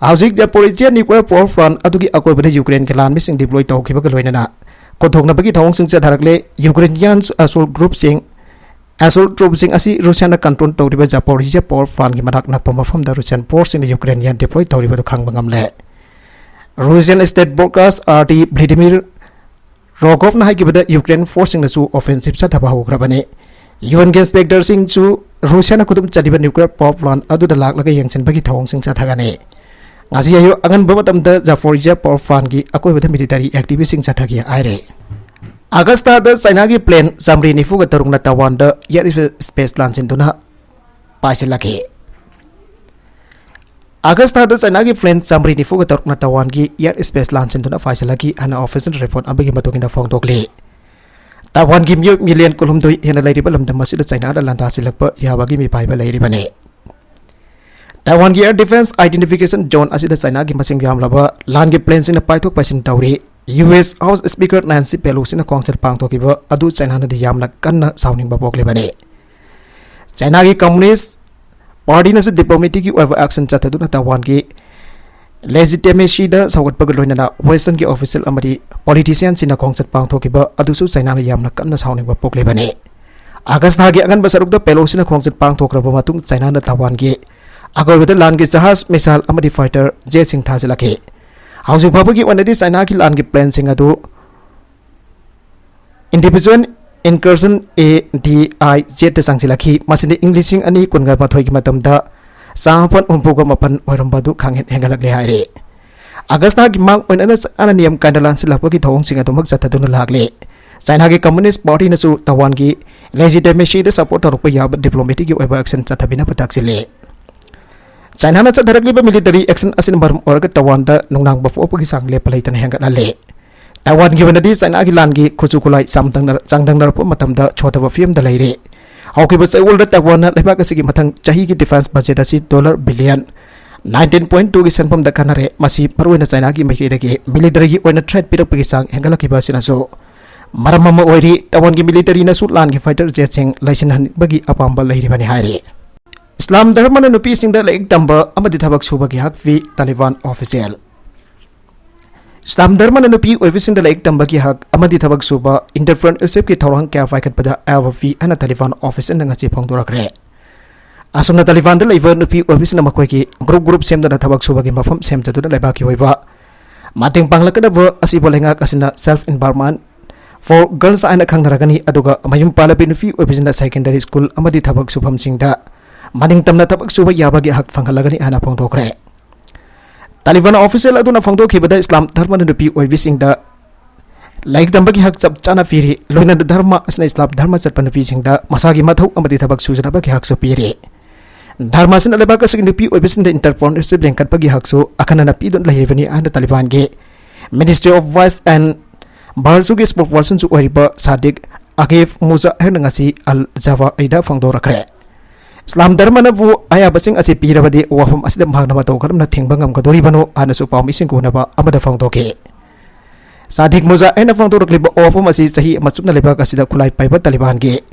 ꯍꯧꯖꯤꯛ Zaporizhia nuclear power plant ꯑꯗꯨꯒꯤ ꯑꯀꯣꯏꯕꯗ ꯌꯨꯀ꯭ꯔꯦꯟꯒꯤ ꯂꯥꯟꯃꯤꯁꯤꯡ deploy ꯇꯧꯈꯤꯕꯒ ꯂꯣꯏꯅꯅ ꯀꯣꯟꯊꯣꯛꯅꯕꯒꯤ ꯊꯧꯑꯣꯡꯁꯤꯡ ꯆꯠꯊꯔꯛꯂꯦ꯫ Ukrainian assault group ꯁꯤꯡ, assault troop ꯁꯤꯡ ꯑꯁꯤ ꯔꯨꯁꯤꯌꯥꯅ control ꯇꯧꯔꯤꯕ Zaporizhia power plant ꯒꯤ ꯃꯅꯥꯛ ꯅꯛꯄ ꯃꯐꯝꯗ Russian force ꯁꯤꯡꯅ Ukrainian deploy ꯇꯧꯔꯤꯕꯗꯨ ꯈꯪꯕ ꯉꯝꯂꯦ꯫ Russian state broadcast R T Vladimir Rogovꯅ ꯍꯥꯏꯈꯤꯕꯗ, Ukraine force ꯁꯤꯡꯅꯁꯨ offensive ꯆꯠꯊꯕ ꯍꯧꯈ꯭ꯔꯕꯅꯤ꯫ U N ꯒꯤ inspector ꯁꯤꯡꯁꯨ ꯔꯨꯁꯤꯌꯥꯅ ꯈꯨꯗꯨꯝ ꯆꯜꯂꯤꯕ nuclear power plant ꯑꯗꯨꯗ ꯂꯥꯛꯂꯒ ꯌꯦꯡꯁꯤꯟꯕꯒꯤ ꯊꯧꯑꯣꯡꯁꯤꯡ ꯆꯠꯊꯒꯅꯤ꯫ ꯉꯁꯤ ꯑꯌꯨꯛ ꯑꯉꯟꯕ ꯃꯇꯝꯗ Zaporizhia power plant ꯒꯤ ꯑꯀꯣꯏꯕꯗ military activist ꯁꯤꯡ ꯆꯠꯊꯈꯤ ꯍꯥꯏꯔꯦ꯫ ꯑꯥꯒꯁꯇ ꯆꯥꯏꯅꯥꯒꯤ plane ꯆꯥꯃꯔꯤ ꯅꯤꯐꯨꯒ ꯇꯔꯨꯛꯅ ꯇꯥꯏꯋꯥꯟꯗ air space ꯂꯥꯟꯁꯤꯟꯗꯨꯅ ꯄꯥꯏꯁꯤꯜꯂꯛꯈꯤ꯫ ꯑꯥꯒꯁꯇ ꯆꯥꯏꯅꯥꯒꯤ plane ꯆꯥꯃꯔꯤ ꯅꯤꯐꯨꯒ ꯇꯔꯨꯛꯅ ꯇꯥꯏꯋꯥꯟꯒꯤ air space ꯂꯥꯟꯁꯤꯟꯗꯨꯅ ꯄꯥꯏꯁꯤꯜꯂꯛꯈꯤ ꯍꯥꯏꯅ official report ꯑꯃꯒꯤ ꯃꯇꯨꯡ ꯏꯟꯅ ꯐꯣꯡꯗꯣꯛꯂꯤ꯫ ꯇꯥꯏꯋꯥꯟꯒꯤ ꯃꯤꯑꯣꯏ million ꯀꯨꯟꯍꯨꯝꯗꯣꯏ ꯍꯦꯟꯅ ꯂꯩꯔꯤꯕ ꯂꯝꯗꯝ ꯑꯁꯤꯗ ꯆꯥꯏꯅꯥꯅ ꯂꯥꯟꯗꯥꯁꯤꯜꯂꯛꯄ ꯌꯥꯕꯒꯤ ꯃꯤꯄꯥꯏꯕ ꯂꯩꯔꯤꯕꯅꯤ꯫ ꯇꯥꯏꯋꯥꯟꯒꯤ air defense identification zone ꯑꯁꯤꯗ ꯆꯥꯏꯅꯥꯒꯤ ꯃꯁꯤꯡ ꯌꯥꯝꯂꯕ ꯂꯥꯟꯒꯤ plane ꯁꯤꯡꯅ ꯄꯥꯏꯊꯣꯛ ꯄꯥꯏꯁꯤꯟ ꯇꯧꯔꯤ꯫ U S House Speaker Nancy Pelosiꯅ ꯈꯣꯡꯆꯠ ꯄꯥꯡꯊꯣꯛꯈꯤꯕ ꯑꯗꯨ ꯆꯥꯏꯅꯥꯅꯗꯤ ꯌꯥꯝꯅ ꯀꯟꯅ ꯁꯥꯎꯅꯤꯡꯕ ꯄꯣꯛꯂꯤꯕꯅꯤ꯫ ꯆꯥꯏꯅꯥꯒꯤ Communist Party ꯅꯁꯨ diplomatic ꯀꯤ ꯑꯣꯏꯕ action ꯆꯠꯊꯗꯨꯅ ꯇꯥꯏꯋꯥꯟꯒꯤ legitimacy ꯗ ꯁꯧꯒꯠꯄꯒ ꯂꯣꯏꯅꯅ Western ꯒꯤ official ꯑꯃꯗꯤ politician ꯁꯤꯡꯅ ꯈꯣꯡꯆꯠ ꯄꯥꯡꯊꯣꯛꯈꯤꯕ ꯑꯗꯨꯁꯨ ꯆꯥꯏꯅꯥꯅ ꯌꯥꯝꯅ ꯀꯟꯅ ꯁꯥꯎꯅꯤꯡꯕ ꯄꯣꯛꯂꯤꯕꯅꯤ꯫ ꯑꯥꯒꯁ ꯊꯥꯒꯤ ꯑꯉꯟꯕ ꯁꯔꯨꯛꯇ ꯄꯦꯂꯣꯁꯤꯅ ꯈꯣꯡꯆꯠ ꯄꯥꯡꯊꯣꯛꯈ꯭ꯔꯕ ꯃꯇꯨꯡ ꯆꯥꯏꯅꯥꯅ ꯇꯥꯏꯋꯥꯟꯒꯤ ꯑꯀꯣꯏꯕꯗ ꯂꯥꯟꯒꯤ ꯖꯍꯥꯖ, missile ꯑꯃꯗꯤ fighter jet ꯁꯤꯡ ꯊꯥꯖꯤꯜꯂꯛꯈꯤ꯫ ꯍꯧꯖꯤꯛ ꯐꯥꯎꯕꯒꯤ ꯑꯣꯏꯅꯗꯤ ꯆꯥꯏꯅꯥꯒꯤ ꯂꯥꯟꯒꯤ plane ꯁꯤꯡ ꯑꯗꯨ individual incursion, A D I Z ꯇ ꯆꯪꯁꯤꯜꯂꯛꯈꯤ꯫ ꯃꯁꯤꯅ ꯏꯪ ꯂꯤꯁꯤꯡ ꯑꯅꯤ ꯀꯨꯟꯒ ꯃꯥꯊꯣꯏꯒꯤ ꯃꯇꯝꯗ ꯆꯥꯝꯃꯥꯄꯟ ꯍꯨꯝꯐꯨꯒ ꯃꯥꯄꯟ ꯑꯣꯏꯔꯝꯕ ꯑꯗꯨ ꯈꯪꯍꯦꯟ ꯍꯦꯟꯒꯠꯂꯛꯂꯦ ꯍꯥꯏꯔꯤ꯫ ꯑꯥꯒꯁꯇꯒꯤ ꯃꯥꯡ ꯑꯣꯏꯅꯅ ꯆꯥꯅ ꯅꯤꯌꯝ ꯀꯥꯏꯅ ꯂꯥꯟꯁꯤꯜꯂꯛꯄꯒꯤ ꯊꯧꯑꯣꯡꯁꯤꯡ ꯑꯗꯨꯃꯛ ꯆꯠꯊꯗꯨꯅ ꯂꯥꯛꯂꯤ꯫ ꯆꯥꯏꯅꯥꯒꯤ ꯀꯝꯃꯨꯅꯤꯁ ꯄꯥꯔꯇꯤꯅꯁꯨ ꯇꯋꯥꯟꯒꯤ ꯂꯦꯖꯤꯇꯤꯃꯦꯁꯤꯗ ꯁꯄꯣꯔꯠ ꯇꯧꯔꯛꯄ ꯌꯥꯕ ꯗꯤꯄ꯭ꯂꯣꯃꯦꯇꯤꯛꯀꯤ ꯑꯣꯏꯕ ꯑꯦꯛꯁꯟ ꯆꯠꯊꯕꯤꯅꯕ ꯇꯥꯛꯁꯤꯜꯂꯤ꯫ ꯆꯥꯏꯅꯥꯅ ꯆꯠꯊꯔꯛꯂꯤꯕ ꯃꯤꯂꯤꯇꯔꯤ ꯑꯦꯛꯁꯟ ꯑꯁꯤꯅ ꯃꯔꯝ ꯑꯣꯏꯔꯒ ꯇꯋꯥꯟꯗ ꯅꯨꯡꯅꯥꯡꯕ ꯄꯣꯛꯄꯒꯤ ꯆꯥꯡ ꯂꯦꯞꯄ ꯂꯩꯇꯅ ꯍꯦꯟꯒꯠꯍꯜꯂꯤ꯫ ꯇꯋꯥꯟꯒꯤ ꯑꯣꯏꯅꯗꯤ ꯆꯥꯏꯅꯥꯒꯤ ꯂꯥꯟꯒꯤ ꯈꯨꯠꯁꯨ ꯈꯨꯠꯂꯥꯏ ꯆꯥꯡꯗꯝꯅ-, ꯆꯥꯡꯗꯝꯅꯔꯛꯄ ꯃꯇꯝꯗ ꯁꯣꯊꯕ ꯐꯤꯕꯝꯗ ꯂꯩꯔꯦ꯫ ꯍꯧꯈꯤꯕ ꯆꯌꯣꯜꯗ ꯇꯋꯥꯟꯅ ꯂꯩꯕꯥꯛ ꯑꯁꯤꯒꯤ ꯃꯊꯪ ꯆꯍꯤꯒꯤ ꯗꯤꯐꯦꯟꯁ ꯕꯖꯦꯠ ꯑꯁꯤ dollar billion nineteen point two ꯒꯤ ꯁꯦꯟꯐꯝꯗ ꯀꯥꯟꯅꯔꯦ꯫ ꯃꯁꯤ ꯃꯔꯨꯑꯣꯏꯅ ꯆꯥꯏꯅꯥꯒꯤ ꯃꯥꯏꯀꯩꯗꯒꯤ ꯃꯤꯂꯤꯇꯔꯤꯒꯤ ꯑꯣꯏꯅ ꯊ꯭ꯔꯦꯠ ꯄꯤꯔꯛꯄꯒꯤ ꯆꯥꯡ ꯍꯦꯟꯒꯠꯂꯛꯈꯤꯕ ꯑꯁꯤꯅꯁꯨ ꯃꯔꯝ ꯑꯃ ꯑꯣꯏꯔꯤ꯫ ꯇꯋꯥꯟꯒꯤ ꯃꯤꯂꯤꯇꯔꯤꯅꯁꯨ ꯂꯥꯟꯒꯤ ꯐꯥꯏꯇꯔ ꯖꯦꯠꯁꯤꯡ ꯂꯩꯁꯤꯟꯍꯟꯕꯒꯤ ꯑꯄꯥꯝꯕ ꯂꯩꯔꯤꯕꯅꯤ ꯍꯥꯏꯔꯤ꯫ ꯏꯁꯂꯥꯝ ꯙꯔꯃꯅ ꯅꯨꯄꯤꯁꯤꯡꯗ ꯂꯥꯏꯔꯤꯛ ꯇꯝꯕ ꯑꯃꯗꯤ ꯊꯕꯛ ꯁꯨꯕꯒꯤ ꯍꯛ ꯄꯤ, ꯇꯥꯂꯤꯕꯥꯟ ꯑꯣꯐꯤꯁꯤꯌꯦꯜ꯫ ꯏꯁꯂꯥꯝ ꯙꯔꯃꯅ ꯅꯨꯄꯤ ꯑꯣꯏꯕꯁꯤꯡꯗ ꯂꯥꯏꯔꯤꯛ ꯇꯝꯕꯒꯤ ꯍꯛ ꯑꯃꯗꯤ ꯊꯕꯛ ꯁꯨꯕ, entrepreneurship ꯀꯤ ꯊꯧꯔꯥꯡ ꯀꯌꯥ ꯄꯥꯏꯈꯠꯄꯗ ꯑꯌꯥꯕ ꯄꯤ ꯍꯥꯏꯅ ꯇꯥꯂꯤꯕꯥꯟ ꯑꯣꯐꯤꯁꯤꯌꯦꯜꯅ ꯉꯁꯤ ꯐꯣꯡꯗꯣꯔꯛꯈ꯭ꯔꯦ꯫ ꯑꯁꯨꯝꯅ ꯇꯥꯂꯤꯕꯥꯟꯗ ꯂꯩꯕ ꯅꯨꯄꯤ ꯑꯣꯏꯕꯁꯤꯡꯅ ꯃꯈꯣꯏꯒꯤ ꯒ꯭ꯔꯨꯞ ꯒ꯭ꯔꯨꯞ ꯁꯦꯝꯗꯨꯅ ꯊꯕꯛ ꯁꯨꯕꯒꯤ ꯃꯐꯝ ꯁꯦꯝꯖꯗꯨꯅ ꯂꯩꯕꯥꯛꯀꯤ ꯑꯣꯏꯕ ꯃꯇꯦꯡ ꯄꯥꯡꯂꯛꯀꯗꯕ ꯑꯁꯤꯕꯨ ꯂꯩꯉꯥꯛ ꯑꯁꯤꯅ Self Empowerment for Girls ꯍꯥꯏꯅ ꯈꯪꯅꯔꯒꯅꯤ, ꯑꯗꯨꯒ ꯃꯌꯨꯝ ꯄꯥꯜꯂꯕꯤ ꯅꯨꯄꯤ ꯑꯣꯏꯕꯁꯤꯡꯅ ꯁꯦꯀꯦꯟꯗꯔꯤ ꯁ꯭ꯀꯨꯜ ꯑꯃꯗꯤ ꯊꯕꯛ ꯁꯨꯐꯝꯁꯤꯡꯗ ꯃꯅꯤꯡꯇꯝꯅ ꯊꯕꯛ ꯁꯨꯕ ꯌꯥꯕꯒꯤ ꯍꯛ ꯐꯪꯍꯜꯂꯒꯅꯤ ꯍꯥꯏꯅ ꯐꯣꯡꯗꯣꯛꯈ꯭ꯔꯦ꯫ ꯇꯥꯂꯤꯕꯥꯟ ꯑꯣꯐꯤꯁꯤꯌꯦꯜ ꯑꯗꯨꯅ ꯐꯣꯡꯗꯣꯛꯈꯤꯕꯗ ꯏꯁꯂꯥꯝ ꯙꯔꯃꯅ ꯅꯨꯄꯤ ꯑꯣꯏꯕꯤꯁꯤꯡꯗ ꯂꯥꯏꯔꯤꯛ ꯇꯝꯕꯒꯤ ꯍꯛ ꯆꯞ ꯆꯥꯅ ꯄꯤꯔꯤ, ꯂꯣꯏꯅꯅ ꯙꯔꯃ ꯑꯁꯤꯅ ꯏꯁꯂꯥꯝ ꯙꯔꯃ ꯆꯠꯄ ꯅꯨꯄꯤꯁꯤꯡꯗ ꯃꯁꯥꯒꯤ ꯃꯊꯧ ꯑꯃꯗꯤ ꯊꯕꯛ ꯁꯨꯖꯅꯕꯒꯤ ꯍꯛꯁꯨ ꯄꯤꯔꯤ꯫ ꯙꯔꯃ ꯑꯁꯤꯅ ꯂꯩꯕꯥꯛ ꯑꯁꯤꯒꯤ ꯅꯨꯄꯤ ꯑꯣꯏꯕꯁꯤꯡꯗ entrepreneurship ꯂꯤꯡꯈꯠꯄꯒꯤ ꯍꯛꯁꯨ ꯑꯈꯟꯅꯅ ꯄꯤꯗꯨꯅ ꯂꯩꯔꯤꯕꯅꯤ ꯍꯥꯏꯅ ꯇꯥꯂꯤꯕꯥꯟꯒꯤ Ministry of Vice and ꯚꯥꯔꯠꯁꯨꯒꯤ spokespersonꯁꯨ ꯑꯣꯏꯔꯤꯕ ꯁꯥꯗꯤꯛ ꯑꯒꯦꯐ ꯃꯨꯖꯥꯍꯔꯅ ꯉꯁꯤ ꯑꯜ ꯖꯋꯥꯍꯤꯔꯗ ꯐꯣꯡꯗꯣꯔꯛꯈ꯭ꯔꯦ꯫ ꯏꯁꯂꯥꯝ ꯙꯔꯃꯅꯕꯨ ꯑꯌꯥꯕꯁꯤꯡ ꯑꯁꯤ ꯄꯤꯔꯕꯗꯤ ꯋꯥꯐꯝ ꯑꯁꯤꯗ ꯃꯍꯥꯛꯅ ꯃꯇꯧ ꯀꯔꯝꯅ ꯊꯤꯡꯕ ꯉꯝꯒꯗꯣꯔꯤꯕꯅꯣ ꯍꯥꯏꯅꯁꯨ ꯄꯥꯎꯃꯤꯁꯤꯡꯒ ꯎꯅꯕ ꯑꯃꯗ ꯐꯣꯡꯗꯣꯛꯈꯤ꯫ ꯁꯥꯗꯤꯛ ꯃꯨꯖꯥꯍꯔꯅ ꯐꯣꯡꯗꯣꯔꯛꯂꯤꯕ ꯋꯥꯐꯝ ꯑꯁꯤ ꯆꯍꯤ ꯑꯃ ꯆꯨꯞꯅ ꯂꯩꯕꯥꯛ ꯑꯁꯤꯗ ꯈꯨꯠꯂꯥꯏ ꯄꯥꯏꯕ ꯇꯥꯂꯤꯕꯥꯟꯒꯤ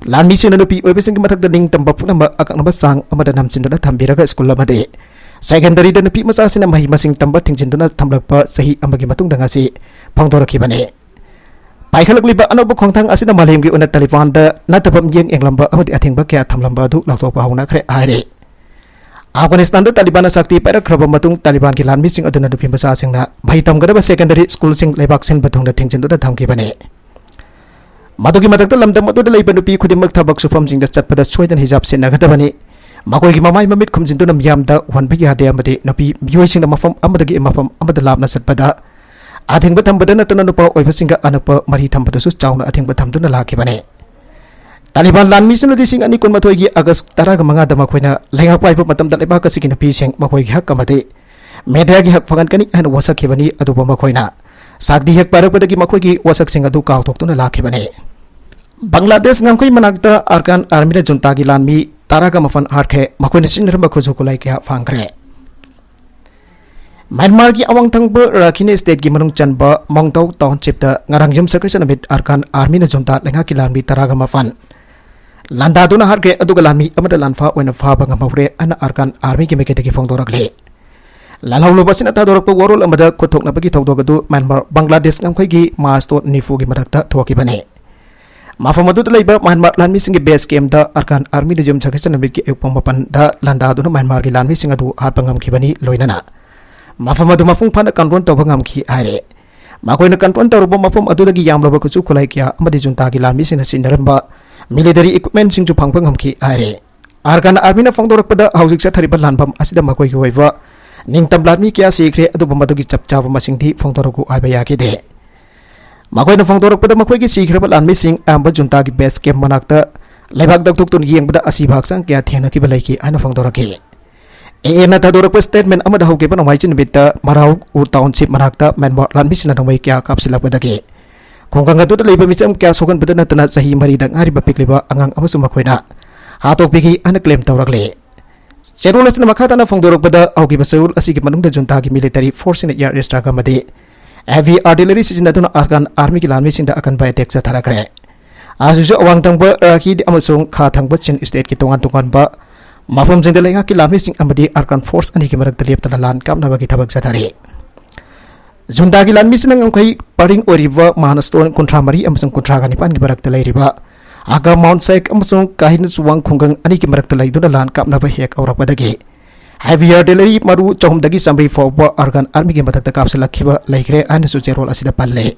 ꯂꯥꯟꯃꯤꯁꯤꯡꯅ ꯅꯨꯄꯤ ꯑꯣꯏꯕꯁꯤꯡꯒꯤ ꯃꯊꯛꯇ ꯅꯤꯡꯇꯝꯕ ꯄꯨꯝꯅꯃꯛ ꯑꯀꯛꯅꯕ ꯆꯥꯡ ꯑꯃꯗ ꯅꯝꯁꯤꯟꯗꯨꯅ ꯊꯝꯕꯤꯔꯒ ꯁ꯭ꯀꯨꯜ ꯑꯃꯗꯤ ꯁꯦꯀꯦꯟꯗꯔꯤꯗ ꯅꯨꯄꯤ ꯃꯆꯥꯁꯤꯡꯅ ꯃꯍꯩ ꯃꯁꯤꯡ ꯇꯝꯕ ꯊꯤꯡꯖꯤꯟꯗꯨꯅ ꯊꯝꯂꯛꯄ ꯆꯍꯤ ꯑꯃꯒꯤ ꯃꯇꯨꯡꯗ ꯉꯁꯤ ꯐꯣꯡꯗꯣꯔꯛꯈꯤꯕꯅꯤ꯫ ꯄꯥꯏꯈꯠꯂꯛꯂꯤꯕ ꯑꯅꯧꯕ ꯈꯣꯡꯊꯥꯡ ꯑꯁꯤꯅ ꯃꯥꯂꯦꯝꯒꯤ ꯑꯣꯏꯅ ꯇꯥꯂꯤꯕꯥꯟꯗ ꯅꯠꯇꯕ ꯃꯤꯠꯌꯦꯡ ꯌꯦꯡꯂꯝꯕ ꯑꯃꯗꯤ ꯑꯊꯤꯡꯕ ꯀꯌꯥ ꯊꯝꯂꯝꯕ ꯑꯗꯨ ꯂꯥꯎꯊꯣꯛꯄ ꯍꯧꯅꯈ꯭ꯔꯦ ꯍꯥꯏꯔꯤ꯫ ꯑꯐꯒꯥꯅꯤꯁꯇꯥꯟꯗ ꯇꯥꯂꯤꯕꯥꯟꯅ ꯁꯛꯇꯤ ꯄꯥꯏꯔꯛꯈ꯭ꯔꯕ ꯃꯇꯨꯡ ꯇꯥꯂꯤꯕꯥꯟꯒꯤ ꯂꯥꯟꯃꯤꯁꯤꯡ ꯑꯗꯨꯅ ꯅꯨꯄꯤ ꯃꯆꯥꯁꯤꯡꯅ ꯃꯍꯩ ꯇꯝꯒꯗꯕ ꯁꯦꯀꯦꯟꯗꯔꯤ ꯁ꯭ꯀꯨꯜꯁꯤꯡ ꯂꯩꯕꯥꯛ ꯁꯤꯟꯕ ꯊꯨꯡꯅ ꯊꯤꯡꯖꯤꯟꯗꯨꯅ ꯊꯝꯈꯤꯕꯅꯤ꯫ ꯃꯗꯨꯒꯤ ꯃꯊꯛꯇ ꯂꯝꯗꯝ ꯑꯗꯨꯗ ꯂꯩꯕ ꯅꯨꯄꯤ ꯈꯨꯗꯤꯡꯃꯛ ꯊꯕꯛ ꯁꯨꯐꯝꯁꯤꯡꯗ ꯆꯠꯄꯗ ꯁꯣꯏꯗꯅ ꯍꯤꯖꯥꯕ ꯁꯦꯠꯅꯒꯗꯕꯅꯤ꯫ ꯃꯈꯣꯏꯒꯤ ꯃꯃꯥꯏ ꯃꯃꯤꯠ ꯈꯨꯝꯖꯤꯟꯗꯨꯅ ꯃꯤꯌꯥꯝꯗ ꯎꯍꯟꯕ ꯌꯥꯗꯦ ꯑꯃꯗꯤ ꯅꯨꯄꯤ ꯃꯤꯑꯣꯏꯁꯤꯡꯅ ꯃꯐꯝ ꯑꯃꯗꯒꯤ ꯃꯐꯝ ꯑꯃꯗ ꯂꯥꯞꯅ ꯆꯠꯄꯗ ꯑꯊꯤꯡꯕ ꯊꯝꯕꯗ ꯅꯠꯇꯅ ꯅꯨꯄꯥ ꯑꯣꯏꯕꯁꯤꯡꯒ ꯑꯅꯛꯄ ꯃꯔꯤ ꯊꯝꯕꯗꯁꯨ ꯆꯥꯎꯅ ꯑꯊꯤꯡꯕ ꯊꯝꯗꯨꯅ ꯂꯥꯛꯈꯤꯕꯅꯤ꯫ ꯇꯥꯂꯤꯕꯥꯟ ꯂꯥꯟꯃꯤꯁꯤꯡꯅ ꯂꯤꯁꯤꯡ ꯑꯅꯤ ꯀꯨꯟꯃꯥꯊꯣꯏꯒꯤ ꯑꯥꯒꯁ ꯇꯔꯥꯒ ꯃꯉꯥꯗ ꯃꯈꯣꯏꯅ ꯂꯩꯉꯥꯛ ꯄꯥꯏꯕ ꯃꯇꯝꯗ ꯂꯩꯕꯥꯛ ꯑꯁꯤꯒꯤ ꯅꯨꯄꯤꯁꯤꯡ ꯃꯈꯣꯏꯒꯤ ꯍꯛ ꯑꯃꯗꯤ ꯃꯦꯗꯤꯌꯥꯒꯤ ꯍꯛ ꯐꯪꯍꯟꯒꯅꯤ ꯍꯥꯏꯅ ꯋꯥꯁꯛꯈꯤꯕꯅꯤ꯫ ꯑꯗꯨꯕꯨ ꯃꯈꯣꯏꯅ ꯁꯛꯇꯤ ꯍꯦꯛ ꯄꯥꯏꯔꯛꯄꯗꯒꯤ ꯃꯈꯣꯏꯒꯤ ꯋꯥꯁꯛꯁꯤꯡ ꯑꯗꯨ ꯀꯥꯎꯊꯣꯛꯇꯨꯅ ꯂꯥꯛꯈꯤꯕꯅꯤ꯫ ꯕꯪꯒ꯭ꯂꯥꯗꯦꯁ ꯉꯝꯈꯩ ꯃꯅꯥꯛꯇ ꯑꯔꯀꯥꯟ ꯑꯥꯔꯃꯤꯅ ꯖꯨꯟꯇꯥꯒꯤ ꯂꯥꯟꯃꯤ ꯇꯔꯥꯒ ꯃꯥꯄꯟ ꯍꯥꯠꯈ꯭ꯔꯦ꯫ ꯃꯈꯣꯏꯅ ꯁꯤꯖꯤꯟꯅꯔꯝꯕ ꯈꯨꯠꯁꯨ ꯈꯨꯠꯂꯥꯏ ꯀꯌꯥ ꯐꯪꯈ꯭ꯔꯦ꯫ ꯃ꯭ꯌꯥꯟꯃꯥꯔꯒꯤ ꯑꯋꯥꯡ ꯊꯪꯕ ꯔꯥꯈꯤꯅꯤ ꯁ꯭ꯇꯦꯠꯀꯤ ꯃꯅꯨꯡ ꯆꯟꯕ ꯃꯣꯡꯇꯧ ꯇꯥꯎꯟꯁꯤꯞꯇ ꯉꯔꯥꯡ ꯌꯨꯝꯁꯀꯩꯁ ꯅꯨꯃꯤꯠ ꯑꯔꯀꯥꯟ ꯑꯥꯔꯃꯤꯅ ꯖꯨꯟꯇꯥ ꯂꯩꯉꯥꯛꯀꯤ ꯂꯥꯟꯃꯤ ꯇꯔꯥꯒ ꯃꯥꯄꯟ ꯂꯥꯟꯗꯥꯗꯨꯅ ꯍꯥꯠꯈ꯭ꯔꯦ, ꯑꯗꯨꯒ ꯂꯥꯟꯃꯤ ꯑꯃꯗ ꯂꯥꯟꯐꯥ ꯑꯣꯏꯅ ꯐꯥꯕ ꯉꯝꯍꯧꯔꯦ ꯍꯥꯏꯅ ꯑꯔꯀꯥꯟ ꯑꯥꯔꯃꯤꯒꯤ ꯃꯥꯏꯀꯩꯗꯒꯤ ꯐꯣꯡꯗꯣꯔꯛꯂꯤ꯫ ꯂꯥꯜꯍꯧꯂꯨꯕ ꯑꯁꯤꯅ ꯊꯥꯗꯣꯔꯛꯄ ꯋꯥꯔꯣꯜ ꯑꯃꯗ ꯈꯨꯠꯊꯣꯛꯅꯕꯒꯤ ꯊꯧꯗꯣꯛ ꯑꯗꯨ ꯃ꯭ꯌꯥꯟꯃꯥꯔ ꯕꯪꯒ꯭ꯂꯥꯗꯦꯁ ꯉꯝꯈꯩꯒꯤ ꯃꯥꯔꯁꯇꯣ ꯅꯤꯐꯨꯒꯤ ꯃꯊꯛꯇ ꯊꯣꯛꯈꯤꯕꯅꯤ꯫ ꯃꯐꯝ ꯑꯗꯨꯗ ꯂꯩꯕ ꯃ꯭ꯌꯥꯟꯃꯥꯔ ꯂꯥꯟꯃꯤꯁꯤꯡꯒꯤ ꯕꯦꯁ ꯀꯦꯝꯞꯇ ꯑꯔꯀꯥꯟ ꯑꯥꯔꯃꯤꯅ ꯌꯨꯝꯁꯀꯩꯁ ꯅꯨꯃꯤꯠꯀꯤ ꯑꯌꯨꯛ ꯄꯨꯡ ꯃꯥꯄꯟꯗ ꯂꯥꯟꯗꯥꯗꯨꯅ ꯃ꯭ꯌꯥꯟꯃꯥꯔꯒꯤ ꯂꯥꯟꯃꯤꯁꯤꯡ ꯑꯗꯨ ꯍꯥꯠꯄ ꯉꯝꯈꯤꯕꯅꯤ, ꯂꯣꯏꯅꯅ ꯃꯐꯝ ꯑꯗꯨ ꯃꯄꯨꯡ ꯐꯥꯅ ꯀꯟꯇ꯭ꯔꯣꯜ ꯇꯧꯕ ꯉꯝꯈꯤ ꯍꯥꯏꯔꯦ꯫ ꯃꯈꯣꯏꯅ ꯀꯟꯇ꯭ꯔꯣꯜ ꯇꯧꯔꯨꯕ ꯃꯐꯝ ꯑꯗꯨꯗꯒꯤ ꯌꯥꯝꯂꯕ ꯈꯨꯠꯁꯨ ꯈꯨꯠꯂꯥꯏ ꯀꯌꯥ ꯑꯃꯗꯤ ꯖꯨꯟꯇꯥꯒꯤ ꯂꯥꯟꯃꯤꯁꯤꯡꯅ ꯁꯤꯖꯤꯟꯅꯔꯝꯕ ꯃꯤꯂꯤꯇꯔꯤ ꯏꯀ꯭ꯋꯤꯞꯃꯦꯟꯁꯤꯡꯁꯨ ꯐꯪꯕ ꯉꯝꯈꯤ ꯍꯥꯏꯔꯦ꯫ ꯑꯥꯔꯀꯥꯟ ꯑꯥꯔꯃꯤꯅ ꯐꯣꯡꯗꯣꯔꯛꯄꯗ ꯍꯧꯖꯤꯛ ꯆꯠꯊꯔꯤꯕ ꯂꯥꯟꯐꯝ ꯑꯁꯤꯗ ꯃꯈꯣꯏꯒꯤ ꯑꯣꯏꯕ ꯅꯤꯡꯇꯝ ꯂꯥꯟꯃꯤ ꯀꯌꯥ ꯁꯤꯈ꯭ꯔꯦ, ꯑꯗꯨꯕꯨ ꯃꯗꯨꯒꯤ ꯆꯞ ꯆꯥꯕ ꯃꯁꯤꯡꯗꯤ ꯐꯣꯡꯗꯣꯔꯛꯎ ꯍꯥꯏꯕ ꯌꯥꯈꯤꯗꯦ꯫ ꯃꯈꯣꯏꯅ ꯐꯣꯡꯗꯣꯔꯛꯄꯗ ꯃꯈꯣꯏꯒꯤ ꯁꯤꯈ꯭ꯔꯕ ꯂꯥꯟꯃꯤꯁꯤꯡ ꯑꯌꯥꯝꯕ ꯖꯨꯟꯇꯥꯒꯤ ꯕꯦꯁ ꯀꯦꯝꯞ ꯃꯅꯥꯛꯇ ꯂꯩꯕꯥꯛ ꯇꯧꯊꯣꯛꯇꯨꯅ ꯌꯦꯡꯕꯗ ꯑꯁꯤꯕ ꯍꯛꯆꯥꯡ ꯀꯌꯥ ꯊꯦꯡꯅꯈꯤꯕ ꯂꯩꯈꯤ ꯍꯥꯏꯅ ꯐꯣꯡꯗꯣꯔꯛꯈꯤ꯫ ꯑꯦ ꯑꯦꯟꯅ ꯊꯥꯗꯣꯔꯛꯄ ꯁ꯭ꯇꯦꯠꯃꯦꯟ ꯑꯃꯗ ꯍꯧꯈꯤꯕ ꯅꯣꯡꯃꯥꯏꯖꯤꯡ ꯅꯨꯃꯤꯠꯇ ꯃꯔꯥꯎ ꯎ ꯇꯥꯎꯟꯁꯤꯞ ꯃꯅꯥꯛꯇ ꯃ꯭ꯌꯥꯟꯃꯥꯔ ꯂꯥꯟꯃꯤꯁꯤꯡꯅ ꯅꯣꯡꯃꯩ ꯀꯌꯥ ꯀꯥꯞꯁꯤꯜꯂꯛꯄꯗꯒꯤ ꯈꯨꯡꯒꯪ ꯑꯗꯨꯗ ꯂꯩꯕ ꯃꯤꯆꯝ ꯀꯌꯥ ꯁꯣꯛꯍꯟꯕꯗ ꯅꯠꯇꯅ ꯆꯍꯤ ꯃꯔꯤꯗ ꯉꯥꯏꯔꯤꯕ ꯄꯤꯛꯂꯤꯕ ꯑꯉꯥꯡ ꯑꯃꯁꯨ ꯃꯈꯣꯏꯅ ꯍꯥꯠꯇꯣꯛꯄꯤꯈꯤ ꯍꯥꯏꯅ ꯀ꯭ꯂꯦꯝ ꯇꯧꯔꯛꯂꯤ꯫ ꯆꯦꯔꯣꯜ ꯑꯁꯤꯅ ꯃꯈꯥ ꯇꯥꯅ ꯐꯣꯡꯗꯣꯔꯛꯄꯗ ꯍꯧꯈꯤꯕ ꯆꯌꯣꯜ ꯑꯁꯤꯒꯤ ꯃꯅꯨꯡꯗ ꯖꯨꯟꯇꯥꯒꯤ ꯃꯤꯂꯤꯇꯔꯤ ꯐꯣꯔꯁꯁꯤꯡꯅ ꯑꯦꯌꯔ ꯏꯁꯇ꯭ꯔꯥꯏꯛ ꯑꯃꯗꯤ ꯍꯦꯚꯤ ꯑꯥꯔꯇꯤꯂꯔꯤ ꯁꯤꯖꯤꯟꯅꯗꯨꯅ ꯑꯔꯀꯥꯟ ꯑꯥꯔꯃꯤꯒꯤ ꯂꯥꯟꯃꯤꯁꯤꯡꯗ ꯑꯀꯟꯕ ꯑꯦꯇꯦꯛ ꯆꯠꯊꯔꯛꯈ꯭ꯔꯦ꯫ ꯑꯁꯤꯁꯨ ꯑꯋꯥꯡ ꯊꯪꯕ ꯔꯥꯈꯤ ꯑꯃꯁꯨꯡ ꯈꯥ ꯊꯪꯕ ꯆꯤꯟ ꯁ꯭ꯇꯦꯠꯀꯤ ꯇꯣꯉꯥꯟ ꯇꯣꯉꯥꯟꯕ ꯃꯐꯝꯁꯤꯡꯗ ꯂꯩꯉꯥꯛꯀꯤ ꯂꯥꯟꯃꯤꯁꯤꯡ ꯑꯃꯗꯤ ꯑꯔꯀꯥꯟ ꯐꯣꯔꯁ ꯑꯅꯤꯒꯤ ꯃꯔꯛꯇ ꯂꯦꯞꯇꯅ ꯂꯥꯟ ꯀꯥꯞꯅꯕꯒꯤ ꯊꯕꯛ ꯆꯠꯊꯔꯤ꯫ ꯖꯨꯟꯇꯥꯒꯤ ꯂꯥꯟꯃꯤꯁꯤꯡꯅ ꯉꯝꯈꯩ ꯄꯔꯤꯡ ꯑꯣꯏꯔꯤꯕ ꯃꯥꯅꯁꯇꯣꯟ ꯀꯨꯟꯊ꯭ꯔꯥ ꯃꯔꯤ ꯑꯃꯁꯨꯡ ꯀꯨꯟꯊ꯭ꯔꯥꯒ ꯅꯤꯄꯥꯟꯒꯤ ꯃꯔꯛꯇ ꯂꯩꯔꯤꯕ ꯑꯒꯥ ꯃꯥꯎꯟ ꯁꯦꯛ ꯑꯃꯁꯨꯡ ꯀꯥꯍꯤꯟ ꯆꯨꯋꯥꯡ ꯈꯨꯡꯒꯪ ꯑꯅꯤꯒꯤ ꯃꯔꯛꯇ ꯂꯩꯗꯨꯅ ꯂꯥꯟ ꯀꯥꯞꯅꯕ ꯍꯦꯛ ꯍꯧꯔꯛꯄꯗꯒꯤ ꯍꯦꯚꯤ ꯑꯥꯔꯇꯤꯂꯔꯤ ꯃꯔꯨ ꯆꯍꯨꯝꯗꯒꯤ ꯆꯥꯃꯔꯤ ꯐꯥꯎꯕ ꯑꯔꯀꯥꯟ ꯑꯥꯔꯃꯤꯒꯤ ꯃꯊꯛꯇ ꯀꯥꯞꯁꯤꯜꯂꯛꯈꯤꯕ ꯂꯩꯈ꯭ꯔꯦ ꯍꯥꯏꯅꯁꯨ ꯆꯦꯔꯣꯜ ꯑꯁꯤꯗ ꯄꯜꯂꯦ꯫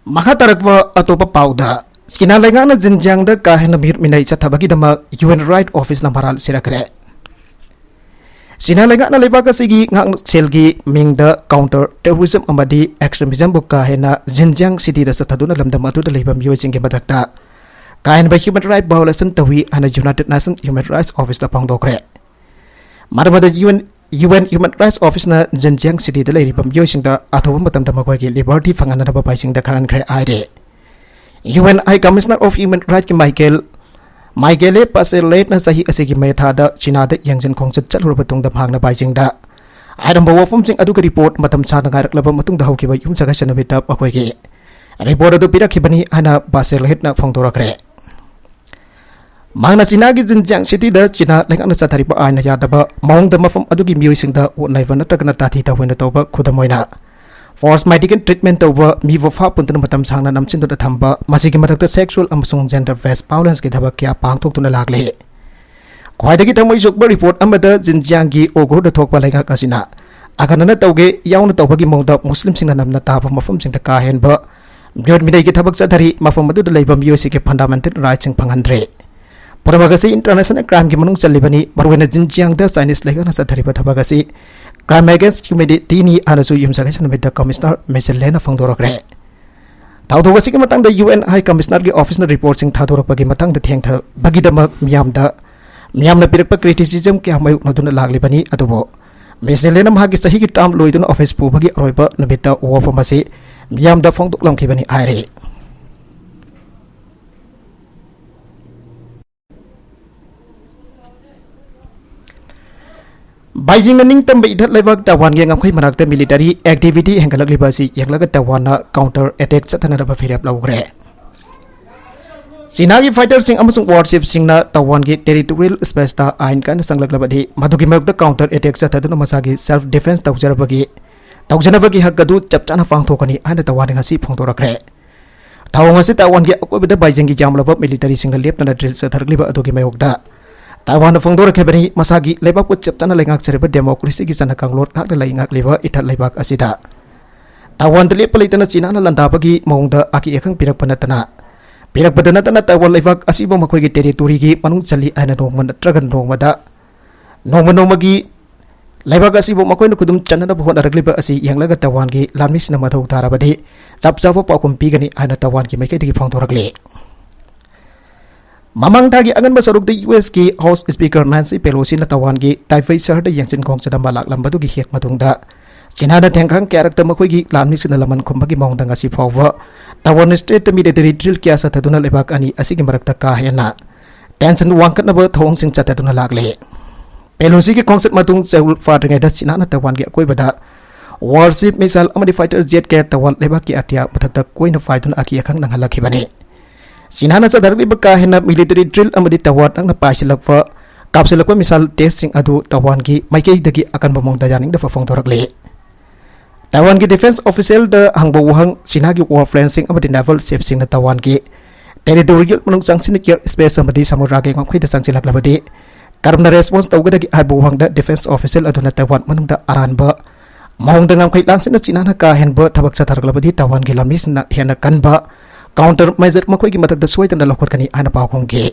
ꯃꯈꯥ ꯇꯥꯔꯛꯄ ꯑꯇꯣꯞꯄ ꯄꯥꯎꯗ, ꯆꯤꯅꯥ ꯂꯩꯉꯥꯛꯅ ꯖꯤꯟꯖꯤꯌꯥꯡꯗ ꯀꯥ ꯍꯦꯟꯅ ꯃꯤꯑꯣꯠ ꯃꯤꯅꯩ ꯆꯠꯊꯕꯒꯤꯗꯃꯛ ꯍ꯭ꯌꯨꯃꯦꯟ ꯔꯥꯏꯠ ꯑꯣꯐꯤꯁꯅ ꯃꯔꯥꯜ ꯁꯤꯔꯛꯈ꯭ꯔꯦ꯫ ꯆꯤꯅꯥ ꯂꯩꯉꯥꯛꯅ ꯂꯩꯕꯥꯛ ꯑꯁꯤꯒꯤ ꯉꯥꯛꯁꯦꯜꯒꯤ ꯃꯤꯡꯗ ꯀꯥꯎꯟꯇꯔ ꯇꯦꯔꯣꯔꯤꯖꯝ ꯑꯃꯗꯤ ꯑꯦꯛꯁꯇ꯭ꯔꯤꯃꯤꯖꯝꯕꯨ ꯀꯥ ꯍꯦꯟꯅ ꯖꯤꯟꯖꯤꯌꯥꯡ ꯁꯤꯇꯤꯗ ꯆꯠꯊꯗꯨꯅ ꯂꯝꯗꯝ ꯑꯗꯨꯗ ꯂꯩꯕ ꯃꯤꯑꯣꯏꯁꯤꯡꯒꯤ ꯃꯊꯛꯇ ꯀꯥ ꯍꯦꯟꯕ ꯍ꯭ꯌꯨꯃꯦꯟ ꯔꯥꯏꯠ ꯚꯥꯏꯑꯣꯂꯦꯁꯟ ꯇꯧꯏ ꯍꯥꯏꯅ ꯌꯨꯅꯥꯏꯇꯦꯗ ꯅꯦꯁꯟ ꯍ꯭ꯌꯨꯃꯦꯟ ꯔꯥꯏꯠꯁ ꯑꯣꯐꯤꯁꯇ ꯐꯣꯡꯗꯣꯛꯈ꯭ꯔꯦ꯫ ꯃꯔꯝ ꯑꯗꯨꯅ U N U N human rights ꯑꯣꯐꯤꯁꯅ ꯖꯤꯟꯖꯤꯌꯥꯡ ꯁꯤꯇꯤꯗ ꯂꯩꯔꯤꯕ ꯃꯤꯑꯣꯏꯁꯤꯡꯗ ꯑꯊꯨꯕ ꯃꯇꯝꯗ ꯃꯈꯣꯏꯒꯤ ꯂꯤꯕꯔꯇꯤ ꯐꯪꯍꯟꯅꯅꯕ ꯄꯥꯏꯁꯤꯡꯗ ꯈꯪꯍꯟꯈ꯭ꯔꯦ ꯍꯥꯏꯔꯦ꯫ U N high commissioner of human ꯔꯥꯏꯠꯀꯤ ꯃꯥꯏꯀꯦꯜ ꯃꯥꯏꯀꯦꯂꯦ ꯄꯥꯁꯦꯂꯦꯠꯅ ꯆꯍꯤ ꯑꯁꯤꯒꯤ ꯃꯦ ꯊꯥꯗ ꯆꯤꯅꯥꯗ ꯌꯦꯡꯁꯤꯟ ꯈꯣꯡꯆꯠ ꯆꯠꯂꯨꯔꯕ ꯇꯨꯡꯗ ꯃꯍꯥꯛꯅ ꯄꯥꯏꯁꯤꯡꯗ ꯍꯥꯏꯔꯝꯕ ꯋꯥꯐꯝꯁꯤꯡ ꯑꯗꯨꯒꯤ ꯔꯤꯄꯣꯔꯠ ꯃꯇꯝ ꯁꯥꯡꯅ ꯉꯥꯏꯔꯛꯂꯕ ꯃꯇꯨꯡꯗ ꯍꯧꯈꯤꯕ ꯌꯨꯝꯁꯀꯩꯁ ꯅꯨꯃꯤꯠꯇ ꯃꯈꯣꯏꯒꯤ ꯔꯤꯄꯣꯔꯠ ꯑꯗꯨ ꯄꯤꯔꯛꯈꯤꯕꯅꯤ ꯍꯥꯏꯅ ꯄꯥꯁꯦꯂꯦꯠꯅ ꯐꯣꯡꯗꯣꯔꯛꯈ꯭ꯔꯦ꯫ ꯃꯍꯥꯛꯅ ꯆꯤꯅꯥꯒꯤ ꯖꯤꯟꯖꯤꯌꯥꯡ ꯁꯤꯇꯤꯗ ꯆꯤꯅꯥ ꯂꯩꯉꯥꯛꯅ ꯆꯠꯊꯔꯤꯕ ꯑꯥꯏꯟꯅ ꯌꯥꯗꯕ ꯃꯑꯣꯡꯗ ꯃꯐꯝ ꯑꯗꯨꯒꯤ ꯃꯤꯑꯣꯏꯁꯤꯡꯗ ꯑꯣꯠ ꯅꯩꯕ ꯅꯠꯇ꯭ꯔꯒꯅ ꯇꯥꯊꯤ ꯇꯥꯑꯣꯏꯅ ꯇꯧꯕ, ꯈꯨꯗꯝ ꯑꯣꯏꯅ ꯐꯣꯔꯁ ꯃꯦꯗꯤꯀꯦꯜ ꯇ꯭ꯔꯤꯠꯃꯦꯟ ꯇꯧꯕ, ꯃꯤꯕꯨ ꯐꯥ ꯄꯨꯟꯗꯨꯅ ꯃꯇꯝ ꯁꯥꯡꯅ ꯅꯝꯁꯤꯟꯗꯨꯅ ꯊꯝꯕ, ꯃꯁꯤꯒꯤ ꯃꯊꯛꯇ ꯁꯦꯛꯁꯨꯑꯦꯜ ꯑꯃꯁꯨꯡ ꯖꯦꯟꯗꯔ ꯕꯦꯁ ꯚꯥꯏꯑꯣꯂꯦꯟꯁꯀꯤ ꯊꯕꯛ ꯀꯌꯥ ꯄꯥꯡꯊꯣꯛꯇꯨꯅ ꯂꯥꯛꯂꯤ꯫ ꯈ꯭ꯋꯥꯏꯗꯒꯤ ꯊꯃꯣꯏ ꯁꯣꯛꯄ ꯔꯤꯄꯣꯔꯠ ꯑꯃꯗ ꯖꯤꯟꯖꯤꯌꯥꯡꯒꯤ ꯎꯒꯨꯔꯗ ꯊꯣꯛꯄ ꯂꯩꯉꯥꯛ ꯑꯁꯤꯅ ꯑꯈꯟꯅꯅ ꯇꯧꯒꯦ ꯌꯥꯎꯅ ꯇꯧꯕꯒꯤ ꯃꯑꯣꯡꯗ ꯃꯨꯁꯂꯤꯝꯁꯤꯡꯅ ꯅꯝꯅ ꯇꯥꯕ ꯃꯐꯝꯁꯤꯡꯗ ꯀꯥ ꯍꯦꯟꯕ ꯃꯤꯑꯣꯠ ꯃꯤꯅꯩꯒꯤ ꯊꯕꯛ ꯆꯠꯊꯔꯤ, ꯃꯐꯝ ꯑꯗꯨꯗ ꯂꯩꯕ ꯃꯤꯑꯣꯏꯁꯤꯡꯒꯤ ꯐꯟꯗꯥꯃꯦꯟꯇꯦꯜ ꯔꯥꯏꯠꯁꯤꯡ ꯐꯪꯍꯟꯗ꯭ꯔꯦ꯫ ꯄꯨꯝꯅꯃꯛ ꯑꯁꯤ ꯏꯟꯇꯔꯅꯦꯁꯅꯦꯜ ꯀ꯭ꯔꯥꯏꯝꯒꯤ ꯃꯅꯨꯡ ꯆꯜꯂꯤꯕꯅꯤ꯫ ꯃꯔꯨꯑꯣꯏꯅ ꯖꯤꯟꯖꯤꯌꯥꯡꯗ ꯆꯥꯏꯅꯤꯁ ꯂꯩꯉꯥꯛꯅ ꯆꯠꯊꯔꯤꯕ ꯊꯕꯛ ꯑꯁꯤ ꯀ꯭ꯔꯥꯏꯝ ꯑꯦꯒꯦꯟꯁ ꯍ꯭ꯌꯨꯃꯦꯅꯤꯇꯤꯅꯤ ꯍꯥꯏꯅꯁꯨ ꯌꯨꯝꯁꯀꯩꯁ ꯅꯨꯃꯤꯠꯇ ꯀꯃꯤꯁꯅꯔ ꯃꯦꯁꯦꯂꯦꯅ ꯐꯣꯡꯗꯣꯔꯛꯈ꯭ꯔꯦ꯫ ꯊꯧꯗꯣꯛ ꯑꯁꯤꯒꯤ ꯃꯇꯥꯡꯗ ꯌꯨ ꯑꯦꯟ ꯍꯥꯏ ꯀꯃꯤꯁꯅꯔꯒꯤ ꯑꯣꯐꯤꯁꯅ ꯔꯤꯄꯣꯔꯠꯁꯤꯡ ꯊꯥꯗꯣꯔꯛꯄꯒꯤ ꯃꯇꯥꯡꯗ ꯊꯦꯡꯊꯕꯒꯤꯗꯃꯛ ꯃꯤꯌꯥꯝꯗ ꯃꯤꯌꯥꯝꯅ ꯄꯤꯔꯛꯄ ꯀ꯭ꯔꯤꯇꯤꯁꯤꯖꯝ ꯀꯌꯥ ꯃꯥꯌꯣꯛꯅꯗꯨꯅ ꯂꯥꯛꯂꯤꯕꯅꯤ꯫ ꯑꯗꯨꯕꯨ ꯃꯦꯁꯦꯂꯦꯅ ꯃꯍꯥꯛꯀꯤ ꯆꯍꯤꯒꯤ ꯇꯥꯔꯝ ꯂꯣꯏꯗꯨꯅ ꯑꯣꯐꯤꯁ ꯄꯨꯕꯒꯤ ꯑꯔꯣꯏꯕ ꯅꯨꯃꯤꯠꯇ ꯋꯥꯐꯝ ꯑꯁꯤ ꯃꯤꯌꯥꯝꯗ ꯐꯣꯡꯗꯣꯛꯂꯝꯈꯤꯕꯅꯤ ꯍꯥꯏꯔꯤ꯫ ꯕꯥꯏꯖꯤꯡꯅ ꯅꯤꯡꯇꯝꯕ ꯏꯊꯠ ꯂꯩꯕꯥꯛ ꯇꯥꯏꯋꯥꯟꯒꯤ ꯉꯝꯈꯩ ꯃꯅꯥꯛꯇ ꯃꯤꯂꯤꯇꯔꯤ ꯑꯦꯛꯇꯤꯚꯤꯇꯤ ꯍꯦꯟꯒꯠꯂꯛꯂꯤꯕ ꯑꯁꯤ ꯌꯦꯡꯂꯒ ꯇꯥꯏꯋꯥꯟꯅ ꯀꯥꯎꯟꯇꯔ ꯑꯦꯇꯦꯛ ꯆꯠꯊꯅꯅꯕ ꯐꯤꯔꯦꯞ ꯂꯧꯈ꯭ꯔꯦ꯫ ꯆꯤꯅꯥꯒꯤ ꯐꯥꯏꯇꯔꯁꯤꯡ ꯑꯃꯁꯨꯡ ꯋꯥꯔꯁꯤꯞꯁꯤꯡꯅ ꯇꯥꯏꯋꯥꯟꯒꯤ ꯇꯦꯔꯤꯇꯣꯔꯤꯌꯦꯜ ꯁ꯭ꯄꯦꯁꯇ ꯑꯥꯏꯟ ꯀꯥꯏꯅ ꯆꯪꯂꯛꯂꯕꯗꯤ ꯃꯗꯨꯒꯤ ꯃꯥꯌꯣꯛꯇ ꯀꯥꯎꯟꯇꯔ ꯑꯦꯇꯦꯛ ꯆꯠꯊꯗꯨꯅ ꯃꯁꯥꯒꯤ ꯁꯦꯜꯐ ꯗꯤꯐꯦꯟꯁ ꯇꯧꯖꯔꯕꯒꯤ ꯇꯧꯖꯅꯕꯒꯤ ꯍꯛ ꯑꯗꯨ ꯆꯞ ꯆꯥꯅ ꯄꯥꯡꯊꯣꯛꯀꯅꯤ ꯍꯥꯏꯅ ꯇꯥꯏꯋꯥꯟꯅ ꯉꯁꯤ ꯐꯣꯡꯗꯣꯔꯛꯈ꯭ꯔꯦ꯫ ꯊꯧꯑꯣꯡ ꯑꯁꯤ ꯇꯥꯏꯋꯥꯟꯒꯤ ꯑꯀꯣꯏꯕꯗ ꯕꯥꯏꯖꯤꯡꯒꯤ ꯌꯥꯝꯂꯕ ꯃꯤꯂꯤꯇꯔꯤꯁꯤꯡꯅ ꯂꯦꯞꯇꯅ ꯗ꯭ꯔꯤꯜ ꯆꯠꯊꯔꯛꯂꯤꯕ ꯑꯗꯨꯒꯤ ꯃꯥꯌꯣꯛꯇ ꯇꯥꯏꯋꯥꯟꯅ ꯐꯣꯡꯗꯣꯔꯛꯈꯤꯕꯅꯤ꯫ ꯃꯁꯥꯒꯤ ꯂꯩꯕꯥꯛꯄꯨ ꯆꯞ ꯆꯥꯅ ꯂꯩꯉꯥꯛꯆꯔꯤꯕ ꯗꯦꯃꯣꯀ꯭ꯔꯦꯁꯤꯒꯤ ꯆꯠꯅ ꯀꯥꯡꯂꯣꯟ ꯉꯥꯛꯅ ꯂꯩꯉꯥꯛꯂꯤꯕ ꯏꯊꯠ ꯂꯩꯕꯥꯛ ꯑꯁꯤꯗ ꯇꯥꯏꯋꯥꯟꯗ ꯂꯦꯞꯄ ꯂꯩꯇꯅ ꯆꯤꯅꯥꯅ ꯂꯥꯟꯗꯥꯕꯒꯤ ꯃꯑꯣꯡꯗ ꯑꯀꯤ ꯑꯈꯪ ꯄꯤꯔꯛꯄ ꯅꯠꯇꯅ ꯄꯤꯔꯛꯄꯗ ꯅꯠꯇꯅ ꯇꯥꯏꯋꯥꯟ ꯂꯩꯕꯥꯛ ꯑꯁꯤꯕꯨ ꯃꯈꯣꯏꯒꯤ ꯇꯦꯔꯤꯇꯣꯔꯤꯒꯤ ꯃꯅꯨꯡ ꯆꯜꯂꯤ ꯍꯥꯏꯅ ꯅꯣꯡꯃ ꯅꯠꯇ꯭ꯔꯒ ꯅꯣꯡꯃꯗ, ꯅꯣꯡꯃ ꯅꯣꯡꯃꯒꯤ ꯂꯩꯕꯥꯛ ꯑꯁꯤꯕꯨ ꯃꯈꯣꯏꯅ ꯈꯨꯗꯨꯝ ꯆꯟꯅꯅꯕ ꯍꯣꯠꯅꯔꯛꯂꯤꯕ ꯑꯁꯤ ꯌꯦꯡꯂꯒ ꯇꯥꯏꯋꯥꯟꯒꯤ ꯂꯥꯟꯃꯤꯁꯤꯡꯅ ꯃꯊꯧ ꯇꯥꯔꯕꯗꯤ ꯆꯞ ꯆꯥꯕ ꯄꯥꯎꯈꯨꯝ ꯄꯤꯒꯅꯤ ꯍꯥꯏꯅ ꯇꯥꯏꯋꯥꯟꯒꯤ ꯃꯥꯏꯀꯩꯗꯒꯤ ꯐꯣꯡꯗꯣꯔꯛꯂꯤ꯫ ꯃꯃꯥꯡ ꯊꯥꯒꯤ ꯑꯉꯟꯕ ꯁꯔꯨꯛꯇ ꯌꯨ ꯑꯦꯁꯀꯤ ꯍꯥꯎꯁ ꯁ꯭ꯄꯤꯀꯔ ꯅꯥꯟꯁꯤ ꯄꯦꯂꯣꯁꯤꯅ ꯇꯥꯏꯋꯥꯟꯒꯤ ꯇꯥꯏꯄꯦꯏ ꯁꯍꯔꯗ ꯌꯦꯡꯁꯤꯟ ꯈꯣꯡꯖꯤꯟ ꯑꯃ ꯂꯥꯛꯂꯝꯕꯗꯨꯒꯤ ꯍꯦꯛ ꯃꯇꯨꯡꯗ ꯆꯤꯅꯥꯅ ꯊꯦꯡꯈꯥꯡ ꯀꯌꯥꯔꯛꯇ ꯃꯈꯣꯏꯒꯤ ꯂꯥꯟꯃꯤꯁꯤꯡꯅ ꯂꯃꯟ ꯈꯨꯝꯕꯒꯤ ꯃꯑꯣꯡꯗ ꯉꯁꯤ ꯐꯥꯎꯕ ꯇꯥꯏꯋꯥꯟ ꯁ꯭ꯇꯦꯠꯇ ꯃꯤꯂꯤꯇꯔꯤ ꯗ꯭ꯔꯤꯜ ꯀꯌꯥ ꯆꯠꯊꯗꯨꯅ ꯂꯩꯕꯥꯛ ꯑꯅꯤ ꯑꯁꯤꯒꯤ ꯃꯔꯛꯇ ꯀꯥ ꯍꯦꯟꯅ ꯇꯦꯟꯁꯟ ꯋꯥꯡꯈꯠꯅꯕ ꯊꯧꯑꯣꯡꯁꯤꯡ ꯆꯠꯊꯗꯨꯅ ꯂꯥꯛꯂꯤ꯫ ꯄꯦꯂꯣꯁꯤꯒꯤ ꯈꯣꯡꯆꯠ ꯃꯇꯨꯡ ꯆꯌꯣꯜ ꯐꯥꯗ꯭ꯔꯤꯉꯩꯗ ꯆꯤꯅꯥꯅ ꯇꯥꯏꯋꯥꯟꯒꯤ ꯑꯀꯣꯏꯕꯗ ꯋꯥꯔꯁꯤꯞ, ꯃꯤꯁꯥꯏꯜ ꯑꯃꯗꯤ ꯐꯥꯏꯇꯔ ꯖꯦꯠ ꯀꯌꯥ ꯇꯥꯏꯋꯥꯟ ꯂꯩꯕꯥꯛꯀꯤ ꯑꯇꯤꯌꯥ ꯃꯊꯛꯇ ꯀꯣꯏꯅ ꯐꯥꯏꯗꯨꯅ ꯑꯀꯤ ꯑꯈꯪ ꯅꯪꯍꯜꯂꯛꯈꯤꯕꯅꯤ꯫ ꯆꯤꯅꯥꯅ ꯆꯠꯊꯔꯛꯂꯤꯕ ꯀꯥ ꯍꯦꯟꯅ ꯃꯤꯂꯤꯇꯔꯤ ꯗ꯭ꯔꯤꯜ ꯑꯃꯗꯤ ꯇꯥꯏꯋꯥꯟ ꯅꯛꯅ ꯄꯥꯏꯁꯤꯜꯂꯛꯄ, ꯀꯥꯞꯁꯤꯜꯂꯛꯄ ꯃꯤꯁꯥꯏꯜ ꯇꯦꯁꯁꯤꯡ ꯑꯗꯨ ꯇꯥꯏꯋꯥꯟꯒꯤ ꯃꯥꯏꯀꯩꯗꯒꯤ ꯑꯀꯟꯕ ꯃꯑꯣꯡꯗ ꯌꯥꯅꯤꯡꯗꯕ ꯐꯣꯡꯗꯣꯔꯛꯂꯤ꯫ ꯇꯥꯏꯋꯥꯟꯒꯤ ꯗꯤꯐꯦꯟꯁ ꯑꯣꯐꯤꯁꯤꯌꯦꯜꯗ ꯍꯪꯕ ꯋꯥꯍꯪ, ꯆꯤꯅꯥꯒꯤ ꯋꯥꯔ ꯄ꯭ꯂꯦꯟꯁꯤꯡ ꯑꯃꯗꯤ ꯅꯦꯚꯜ ꯁꯤꯞꯁꯤꯡꯅ ꯇꯥꯏꯋꯥꯟꯒꯤ ꯇꯦꯔꯤꯇꯣꯔꯤꯌꯦꯜ ꯃꯅꯨꯡ ꯆꯪꯁꯤꯟꯅ ꯑꯦꯌꯔ ꯁ꯭ꯄꯦꯁ ꯑꯃꯗꯤ ꯁꯃꯨꯗ꯭ꯔꯒꯤ ꯉꯝꯈꯩꯗ ꯆꯪꯁꯤꯜꯂꯛꯂꯕꯗꯤ ꯀꯔꯝꯅ ꯔꯦꯁꯄꯣꯟꯁ ꯇꯧꯒꯗꯒꯦ ꯍꯥꯏꯕ ꯋꯥꯍꯪꯗ ꯗꯤꯐꯦꯟꯁ ꯑꯣꯐꯤꯁꯤꯌꯦꯜ ꯑꯗꯨꯅ ꯇꯥꯏꯋꯥꯟ ꯃꯅꯨꯡꯗ ꯑꯔꯥꯟꯕ ꯃꯑꯣꯡꯗ ꯉꯝꯈꯩ ꯂꯥꯟꯁꯤꯟꯅ ꯆꯤꯅꯥꯅ ꯀꯥ ꯍꯦꯟꯕ ꯊꯕꯛ ꯆꯠꯊꯔꯛꯂꯕꯗꯤ ꯇꯥꯏꯋꯥꯟꯒꯤ ꯂꯥꯟꯃꯤꯁꯤꯡꯅ ꯍꯦꯟꯅ ꯀꯟꯕ ꯀꯥꯎꯟꯇꯔ ꯃꯦꯖꯔ ꯃꯈꯣꯏꯒꯤ ꯃꯊꯛꯇ ꯁꯣꯏꯗꯅ ꯂꯧꯈꯠꯀꯅꯤ ꯍꯥꯏꯅ ꯄꯥꯎꯈꯨꯝꯈꯤ꯫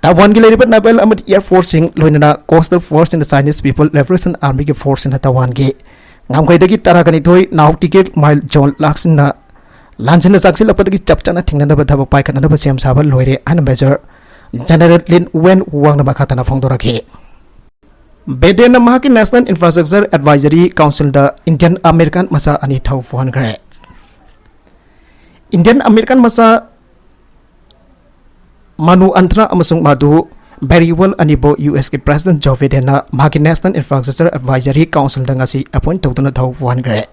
ꯇꯥꯏꯋꯥꯟꯒꯤ ꯂꯩꯔꯤꯕ ꯅꯦꯚꯜ ꯑꯃꯗꯤ ꯑꯦꯌꯔ ꯐꯣꯔꯁꯁꯤꯡ, ꯂꯣꯏꯅꯅ ꯀꯣꯁꯇꯦꯜ ꯐꯣꯔꯁꯁꯤꯡꯅ ꯆꯥꯏꯅꯤꯁ ꯄꯤꯄꯜ ꯂꯤꯕꯔꯦꯁꯟ ꯑꯥꯔꯃꯤꯒꯤ ꯐꯣꯔꯁꯁꯤꯡꯅ ꯇꯥꯏꯋꯥꯟꯒꯤ ꯉꯝꯈꯩꯗꯒꯤ ꯇꯔꯥꯒ ꯅꯤꯊꯣꯏ ꯅꯥꯎꯇꯤꯀꯦꯜ ꯃꯥꯏꯜ ꯖꯣꯟ ꯂꯥꯛꯁꯤꯟꯅ ꯂꯥꯟꯁꯤꯟꯅ ꯆꯪꯁꯤꯜꯂꯛꯄꯗꯒꯤ ꯆꯞ ꯆꯥꯅ ꯊꯤꯡꯅꯅꯕ ꯊꯕꯛ ꯄꯥꯏꯈꯠꯅꯅꯕ ꯁꯦꯝ ꯁꯥꯕ ꯂꯣꯏꯔꯦ ꯍꯥꯏꯅ ꯃꯦꯖꯔ ꯖꯦꯅꯔꯦꯜ ꯂꯤꯟ ꯋꯦꯟ ꯋꯥꯡꯅ ꯃꯈꯥ ꯇꯥꯅ ꯐꯣꯡꯗꯣꯔꯛꯈꯤ꯫ ꯕꯥꯏꯗꯦꯟꯅ ꯃꯍꯥꯛꯀꯤ ꯅꯦꯁꯅꯦꯜ ꯏꯟꯐ꯭ꯔꯥꯁ꯭ꯇ꯭ꯔꯛꯆꯔ ꯑꯦꯗꯚꯥꯏꯖꯔꯤ ꯀꯥꯎꯟꯁꯤꯜꯗ ꯏꯟꯗꯤꯌꯟ ꯑꯃꯦꯔꯤꯀꯥꯟ ꯃꯆꯥ ꯑꯅꯤ ꯊꯧ ꯄꯨꯍꯟꯈ꯭ꯔꯦ꯫ ꯏꯟꯗꯤꯌꯟ ꯑꯃꯦꯔꯤꯀꯥꯟ ꯃꯆꯥ ꯃꯅꯨ ꯑꯟꯊ꯭ꯔꯥ ꯑꯃꯁꯨꯡ ꯃꯥꯗꯨ ꯕꯦꯔꯤꯋꯜ ꯑꯅꯤꯕꯨ ꯌꯨ ꯑꯦꯁꯀꯤ ꯄ꯭ꯔꯦꯁꯤꯗꯦꯟꯠ ꯖꯣ ꯕꯥꯏꯗꯦꯟꯅ ꯃꯍꯥꯛꯀꯤ ꯅꯦꯁꯅꯦꯜ ꯏꯟꯐ꯭ꯔꯥꯁ꯭ꯇ꯭ꯔꯛꯆꯔ ꯑꯦꯗꯚꯥꯏꯖꯔꯤ ꯀꯥꯎꯟꯁꯤꯜꯗ ꯉꯁꯤ ꯑꯦꯄꯣꯏꯟꯠ ꯇꯧꯗꯨꯅ ꯊꯧ ꯄꯨꯍꯟꯈ꯭ꯔꯦ꯫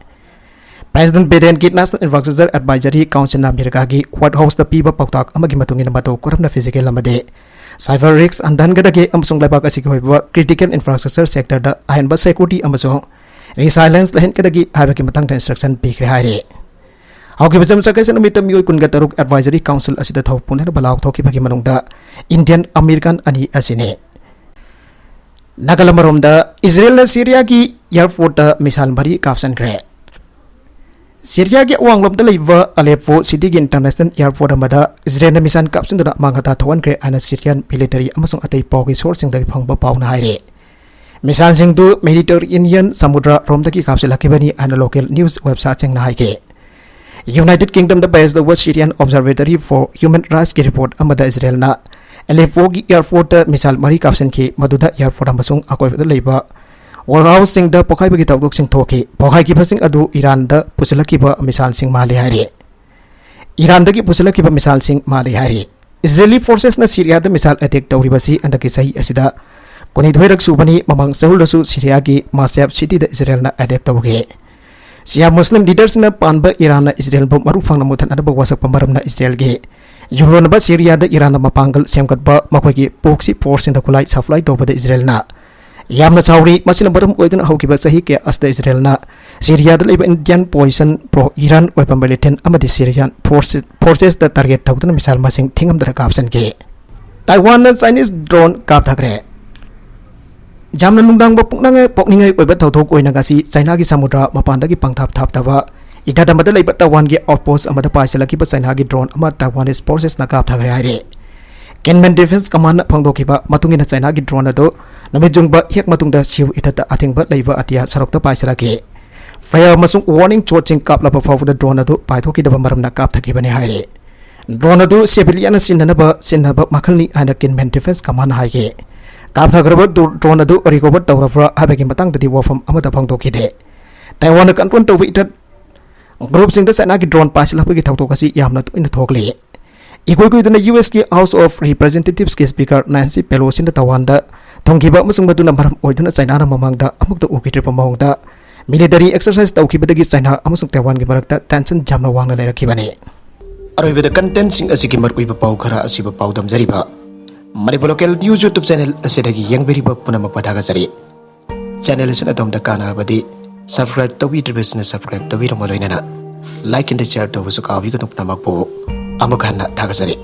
ꯄ꯭ꯔꯦꯁꯤꯗꯦꯟꯠ ꯕꯥꯏꯗꯦꯟꯒꯤ ꯅꯦꯁꯅꯦꯜ ꯏꯟꯐ꯭ꯔꯥꯁ꯭ꯇ꯭ꯔꯛꯆꯔ ꯑꯦꯗꯚꯥꯏꯖꯔꯤ ꯀꯥꯎꯟꯁꯤꯜꯅ ꯑꯃꯦꯔꯤꯀꯥꯒꯤ ꯋꯥꯏꯠ ꯍꯥꯎꯁꯇ ꯄꯤꯕ ꯄꯥꯎꯇꯥꯛ ꯑꯃꯒꯤ ꯃꯇꯨꯡ ꯏꯟꯅ ꯃꯇꯧ ꯀꯔꯝꯅ ꯐꯤꯖꯤꯀꯦꯜ ꯑꯃꯗꯤ ꯁꯥꯏꯕꯔ ꯔꯤꯁꯛ ꯍꯟꯊꯍꯟꯒꯗꯒꯦ ꯑꯃꯁꯨꯡ ꯂꯩꯕꯥꯛ ꯑꯁꯤꯒꯤ ꯑꯣꯏꯕ ꯀ꯭ꯔꯤꯇꯤꯀꯦꯜ ꯏꯟꯐ꯭ꯔꯥꯁ꯭ꯇ꯭ꯔꯛꯆꯔ ꯁꯦꯛꯇꯔꯗ ꯑꯍꯦꯟꯕ ꯁꯦꯀ꯭ꯌꯨꯔꯤꯇꯤ ꯑꯃꯁꯨꯡ ꯔꯤꯁꯥꯏꯂꯦꯟꯁ ꯂꯩꯍꯟꯒꯗꯒꯦ ꯍꯥꯏꯕꯒꯤ ꯃꯇꯥꯡꯗ ꯏꯟꯁꯇ꯭ꯔꯛꯁꯟ ꯄꯤꯈ꯭ꯔꯦ ꯍꯥꯏꯔꯤ꯫ ꯍꯧꯈꯤꯕ ꯌꯨꯝꯁꯀꯩꯁ ꯅꯨꯃꯤꯠꯇ ꯃꯤꯑꯣꯏ ꯀꯨꯟꯒ ꯇꯔꯨꯛ ꯑꯦꯗꯚꯥꯏꯖꯔꯤ ꯀꯥꯎꯟꯁꯤꯜ ꯑꯁꯤꯗ ꯊꯧ ꯄꯨꯅꯅꯕ ꯂꯥꯎꯊꯣꯛꯈꯤꯕꯒꯤ ꯃꯅꯨꯡꯗ ꯏꯟꯗꯤꯌꯟ ꯑꯃꯦꯔꯤꯀꯥꯟ ꯑꯅꯤ ꯑꯁꯤꯅꯤ꯫ ꯅꯥꯒꯥꯂꯝ ꯑꯃꯔꯣꯝꯗ ꯏꯖꯔꯦꯜꯅ ꯁꯤꯔꯤꯌꯥꯒꯤ ꯑꯦꯌꯔꯄꯣꯔꯠꯇ ꯃꯤꯁꯥꯏꯜ ꯃꯔꯤ ꯀꯥꯞꯁꯤꯟꯈ꯭ꯔꯦ꯫ ꯁꯤꯔꯤꯌꯥꯒꯤ ꯑꯋꯥꯡꯂꯣꯝꯗ ꯂꯩꯕ ꯑꯂꯦꯞꯄꯣ ꯁꯤꯇꯤꯒꯤ ꯏꯟꯇꯔꯅꯦꯁꯅꯦꯜ ꯑꯦꯌꯔꯄꯣꯔꯠ ꯑꯃꯗ ꯏꯖꯔꯦꯜꯅ ꯃꯤꯁꯥꯏꯜ ꯀꯥꯞꯁꯤꯟꯗꯨꯅ ꯑꯃꯥꯡ ꯑꯇꯥ ꯊꯣꯛꯍꯟꯈ꯭ꯔꯦ ꯍꯥꯏꯅ ꯁꯤꯔꯤꯌꯥꯟ ꯃꯤꯂꯤꯇꯔꯤ ꯑꯃꯁꯨꯡ ꯑꯇꯩ ꯄꯥꯎꯒꯤ ꯁꯣꯔꯁꯁꯤꯡꯗꯒꯤ ꯐꯪꯕ ꯄꯥꯎꯅ ꯍꯥꯏꯔꯤ꯫ ꯃꯤꯁꯥꯏꯜꯁꯤꯡꯗꯨ ꯃꯦꯗꯤꯇꯔꯦꯅꯤꯌꯟ ꯁꯃꯨꯗ꯭ꯔ ꯔꯣꯝꯗꯒꯤ ꯀꯥꯞꯁꯤꯜꯂꯛꯈꯤꯕꯅꯤ ꯍꯥꯏꯅ ꯂꯣꯀꯦꯜ ꯅ꯭ꯌꯨꯁ ꯋꯦꯕꯁꯥꯏꯠꯁꯤꯡꯅ ꯍꯥꯏꯈꯤ꯫ ꯌꯨꯅꯥꯏꯇꯦꯗ ꯀꯤꯡꯗꯝꯗ ꯕꯦꯁ ꯇꯧꯕ ꯁꯤꯔꯤꯌꯥꯟ ꯑꯣꯕꯖꯔꯕꯦꯇꯔꯤ ꯐꯣꯔ ꯍ꯭ꯌꯨꯃꯦꯟ ꯔꯥꯏꯠꯁꯀꯤ ꯔꯤꯄꯣꯔꯠ ꯑꯃꯗ ꯏꯖꯔꯦꯜꯅ ꯑꯦꯂꯦꯞꯄꯣꯒꯤ ꯑꯦꯌꯔꯄꯣꯔꯠꯇ ꯃꯤꯁꯥꯏꯜ ꯃꯔꯤ ꯀꯥꯞꯁꯤꯟꯈꯤ, ꯃꯗꯨꯗ ꯑꯦꯌꯔꯄꯣꯔꯠ ꯑꯃꯁꯨꯡ ꯑꯀꯣꯏꯕꯗ ꯂꯩꯕ ꯋꯦꯌꯔꯍꯥꯎꯁꯁꯤꯡꯗ ꯄꯣꯈꯥꯏꯕꯒꯤ ꯊꯧꯗꯣꯛꯁꯤꯡ ꯊꯣꯛꯈꯤ꯫ ꯄꯣꯈꯥꯏꯈꯤꯕꯁꯤꯡ ꯑꯗꯨ ꯏꯔꯥꯟꯗ ꯄꯨꯁꯤꯜꯂꯛꯈꯤꯕ ꯃꯤꯁꯥꯏꯜꯁꯤꯡ ꯃꯥꯜꯂꯤ ꯍꯥꯏꯔꯤ꯫ ꯏꯔꯥꯟꯗꯒꯤ ꯄꯨꯁꯤꯜꯂꯛꯈꯤꯕ ꯃꯤꯁꯥꯏꯜꯁꯤꯡ ꯃꯥꯜꯂꯤ ꯍꯥꯏꯔꯤ꯫ ꯏꯖꯔꯦꯂꯤ ꯐꯣꯔꯁꯦꯁꯅ ꯁꯤꯔꯤꯌꯥꯗ ꯃꯤꯁꯥꯏꯜ ꯑꯦꯇꯦꯛ ꯇꯧꯔꯤꯕꯁꯤ ꯍꯟꯗꯛꯀꯤ ꯆꯍꯤ ꯑꯁꯤꯗ ꯀꯨꯟꯅꯤꯊꯣꯏꯔꯛ ꯁꯨꯕꯅꯤ꯫ ꯃꯃꯥꯡ ꯆꯍꯤꯗꯁꯨ ꯁꯤꯔꯤꯌꯥꯒꯤ ꯃꯥꯁꯦꯞ ꯁꯤꯇꯤꯗ ꯏꯖꯔꯦꯜꯅ ꯑꯦꯇꯦꯛ ꯇꯧꯈꯤ꯫ ꯁꯤꯌꯥ ꯃꯨꯁꯂꯤꯝ ꯂꯤꯗꯔꯁꯤꯡꯅ ꯄꯥꯟꯕ ꯏꯔꯥꯟꯅ ꯏꯖꯔꯦꯜꯕꯨ ꯃꯔꯨ ꯐꯪꯅ ꯃꯨꯊꯠꯅꯅꯕ ꯋꯥꯁꯛꯄ ꯃꯔꯝꯅ ꯏꯖꯔꯦꯜꯒꯤ ꯌꯨꯝꯂꯣꯟꯅꯕ ꯁꯤꯔꯤꯌꯥꯗ ꯏꯔꯥꯟꯅ ꯃꯄꯥꯡꯒꯜ ꯁꯦꯝꯒꯠꯄ ꯃꯈꯣꯏꯒꯤ ꯄ꯭ꯔꯣꯛꯁꯤ ꯐꯣꯔꯁꯁꯤꯡꯗ ꯈꯨꯠꯂꯥꯏ ꯁꯄ꯭ꯂꯥꯏ ꯇꯧꯕꯗ ꯏꯖꯔꯦꯜꯅ ꯌꯥꯝꯅ ꯁꯥꯎꯔꯤ꯫ ꯃꯁꯤꯅ ꯃꯔꯝ ꯑꯣꯏꯗꯨꯅ ꯍꯧꯈꯤꯕ ꯆꯍꯤ ꯀꯌꯥ ꯑꯁꯤꯗ ꯏꯖꯔꯦꯜꯅ ꯁꯤꯔꯤꯌꯥꯗ ꯂꯩꯕ ꯏꯟꯗꯤꯌꯥꯟ ꯄꯣꯖꯤꯁꯟ, ꯄ꯭ꯔꯣ ꯏꯔꯥꯟ ꯑꯣꯏꯕ ꯃꯤꯂꯤꯇꯦꯟ ꯑꯃꯗꯤ ꯁꯤꯔꯤꯌꯥꯟ ꯐꯣꯔꯁ, ꯐꯣꯔꯁꯦꯁꯇ ꯇꯥꯔꯒꯦꯠ ꯇꯧꯗꯨꯅ ꯃꯤꯁꯥꯏꯜ ꯃꯁꯤꯡ ꯊꯤꯉꯝꯗꯅ ꯀꯥꯞꯁꯤꯟꯈꯤ꯫ ꯇꯥꯏꯋꯥꯟꯅ ꯆꯥꯏꯅꯤꯁ ꯗ꯭ꯔꯣꯟ ꯀꯥꯞꯊꯈ꯭ꯔꯦ꯫ ꯌꯥꯝꯅ ꯅꯨꯡꯗꯥꯡꯕ ꯄꯨꯛꯅꯤꯡꯉꯥꯏ, ꯄꯣꯛꯅꯤꯡꯉꯥꯏ ꯑꯣꯏꯕ ꯊꯧꯗꯣꯛ ꯑꯣꯏꯅ ꯉꯁꯤ ꯆꯥꯏꯅꯥꯒꯤ ꯁꯃꯨꯗ꯭ꯔ ꯃꯄꯥꯟꯗꯒꯤ ꯄꯪꯊꯥꯞ ꯊꯥꯞꯇꯕ ꯏꯊꯠ ꯑꯃꯗ ꯂꯩꯕ ꯇꯥꯏꯋꯥꯟꯒꯤ ꯑꯥꯎꯠꯄꯣꯁꯠ ꯑꯃꯗ ꯄꯥꯏꯁꯤꯜꯂꯛꯈꯤꯕ ꯆꯥꯏꯅꯥꯒꯤ ꯗ꯭ꯔꯣꯟ ꯑꯃ ꯇꯥꯏꯋꯥꯅꯤꯁ ꯐꯣꯔꯁꯦꯁꯅ ꯀꯥꯞꯊꯈ꯭ꯔꯦ ꯍꯥꯏꯔꯤ꯫ ꯀꯤꯟꯃꯦꯟ ꯗꯤꯐꯦꯟꯁ ꯀꯃꯥꯟꯅ ꯐꯣꯡꯗꯣꯛꯈꯤꯕ ꯃꯇꯨꯡ ꯏꯟꯅ ꯆꯥꯏꯅꯥꯒꯤ ꯗ꯭ꯔꯣꯟ ꯑꯗꯨ ꯅꯨꯃꯤꯠ ꯌꯨꯡꯕ ꯍꯦꯛ ꯃꯇꯨꯡꯗ ꯁꯤꯎ ꯏꯊꯠꯇ ꯑꯊꯤꯡꯕ ꯂꯩꯕ ꯑꯇꯤꯌꯥ ꯁꯔꯨꯛꯇ ꯄꯥꯏꯁꯤꯜꯂꯛꯈꯤ꯫ ꯐꯥꯌꯔ ꯑꯃꯁꯨꯡ ꯋꯥꯔꯅꯤꯡ ꯁꯣꯠꯁꯤꯡ ꯀꯥꯞꯂꯕ ꯐꯥꯎꯕꯗ ꯗ꯭ꯔꯣꯟ ꯑꯗꯨ ꯄꯥꯏꯊꯣꯛꯈꯤꯗꯕ ꯃꯔꯝꯅ ꯀꯥꯞꯊꯈꯤꯕꯅꯤ ꯍꯥꯏꯔꯤ꯫ ꯗ꯭ꯔꯣꯟ ꯑꯗꯨ ꯁꯤꯚꯤꯂꯤꯌꯟꯅ ꯁꯤꯖꯤꯟꯅꯅꯕ ꯁꯤꯖꯤꯟꯅꯕ ꯃꯈꯜꯅꯤ ꯍꯥꯏꯅ ꯀꯤꯟꯃꯦꯟ ꯗꯤꯐꯦꯟꯁ ꯀꯃꯥꯟꯅ ꯍꯥꯏꯈꯤ꯫ ꯀꯥꯞꯊꯈ꯭ꯔꯕ ꯗ꯭ꯔꯣ-, ꯗ꯭ꯔꯣꯟ ꯑꯗꯨ ꯔꯤꯀꯣꯚꯔ ꯇꯧꯔꯕ꯭ꯔꯥ ꯍꯥꯏꯕꯒꯤ ꯃꯇꯥꯡꯗꯗꯤ ꯋꯥꯐꯝ ꯑꯃꯠꯇ ꯐꯣꯡꯗꯣꯛꯈꯤꯗꯦ꯫ ꯇꯥꯏꯋꯥꯟꯅ ꯀꯟꯇ꯭ꯔꯣꯜ ꯇꯧꯕ ꯏꯊꯠ ꯒ꯭ꯔꯨꯞꯁꯤꯡꯗ ꯆꯥꯏꯅꯥꯒꯤ ꯗ꯭ꯔꯣꯟ ꯄꯥꯏꯁꯤꯜꯂꯛꯄꯒꯤ ꯊꯧꯗꯣꯛ ꯑꯁꯤ ꯌꯥꯝꯅ ꯇꯣꯏꯅ ꯊꯣꯛꯂꯤ꯫ ꯏꯀꯨꯏ ꯀꯨꯏꯗꯅ ꯌꯨ ꯑꯦꯁꯀꯤ ꯍꯥꯎꯁ ꯑꯣꯐ ꯔꯤꯄ꯭ꯔꯖꯦꯟꯇꯦꯇꯤꯚꯁꯀꯤ ꯁ꯭ꯄꯤꯀꯔ ꯅꯦꯟꯁꯤ ꯄꯦꯂꯣꯁꯤꯅ ꯇꯥꯏꯋꯥꯟꯗ ꯊꯨꯡꯈꯤꯕ ꯑꯃꯁꯨꯡ ꯃꯗꯨꯅ ꯃꯔꯝ ꯑꯣꯏꯗꯨꯅ ꯆꯥꯏꯅꯥꯅ ꯃꯃꯥꯡꯗ ꯑꯃꯨꯛꯇ ꯎꯈꯤꯗ꯭ꯔꯤꯕ ꯃꯑꯣꯡꯗ ꯃꯤꯂꯤꯇꯔꯤ ꯑꯦꯛꯁꯔꯁꯥꯏꯖ ꯇꯧꯈꯤꯕꯗꯒꯤ ꯆꯥꯏꯅꯥ ꯑꯃꯁꯨꯡ ꯇꯥꯏꯋꯥꯟꯒꯤ ꯃꯔꯛꯇ ꯇꯦꯟꯁꯟ ꯌꯥꯝꯅ ꯋꯥꯡꯅ ꯂꯩꯔꯛꯈꯤꯕꯅꯤ꯫ ꯑꯔꯣꯏꯕꯗ ꯀꯟꯇꯦꯟꯁꯤꯡ ꯑꯁꯤꯒꯤ ꯃꯔꯨꯑꯣꯏꯕ ꯄꯥꯎ ꯈꯔ ꯑꯁꯤꯕꯨ ꯄꯥꯎꯗꯝꯖꯔꯤꯕ Manipur local news YouTube channel ꯑꯁꯤꯗꯒꯤ ꯌꯦꯡꯕꯤꯔꯤꯕ ꯄꯨꯝꯅꯃꯛꯄꯨ ꯊꯥꯒꯠꯆꯔꯤ꯫ ꯆꯦꯅꯦꯜ ꯑꯁꯤꯅ ꯑꯗꯣꯝꯗ ꯀꯥꯟꯅꯔꯕꯗꯤ ꯁꯕꯁꯀ꯭ꯔꯥꯏꯕ ꯇꯧꯕꯤꯗ꯭ꯔꯤꯕꯁꯤꯡꯅ ꯁꯕꯁꯀ꯭ꯔꯥꯏꯕ ꯇꯧꯕꯤꯔꯝꯕ ꯂꯣꯏꯅꯅ ꯂꯥꯏꯛ ꯑꯦꯟ ꯁꯤꯌꯔ ꯇꯧꯕꯁꯨ ꯀꯥꯎꯕꯤꯒꯅꯨ꯫ ꯄꯨꯝꯅꯃꯛꯄꯨ ꯑꯃꯨꯛ ꯍꯟꯅ ꯊꯥꯒꯠꯆꯔꯤ꯫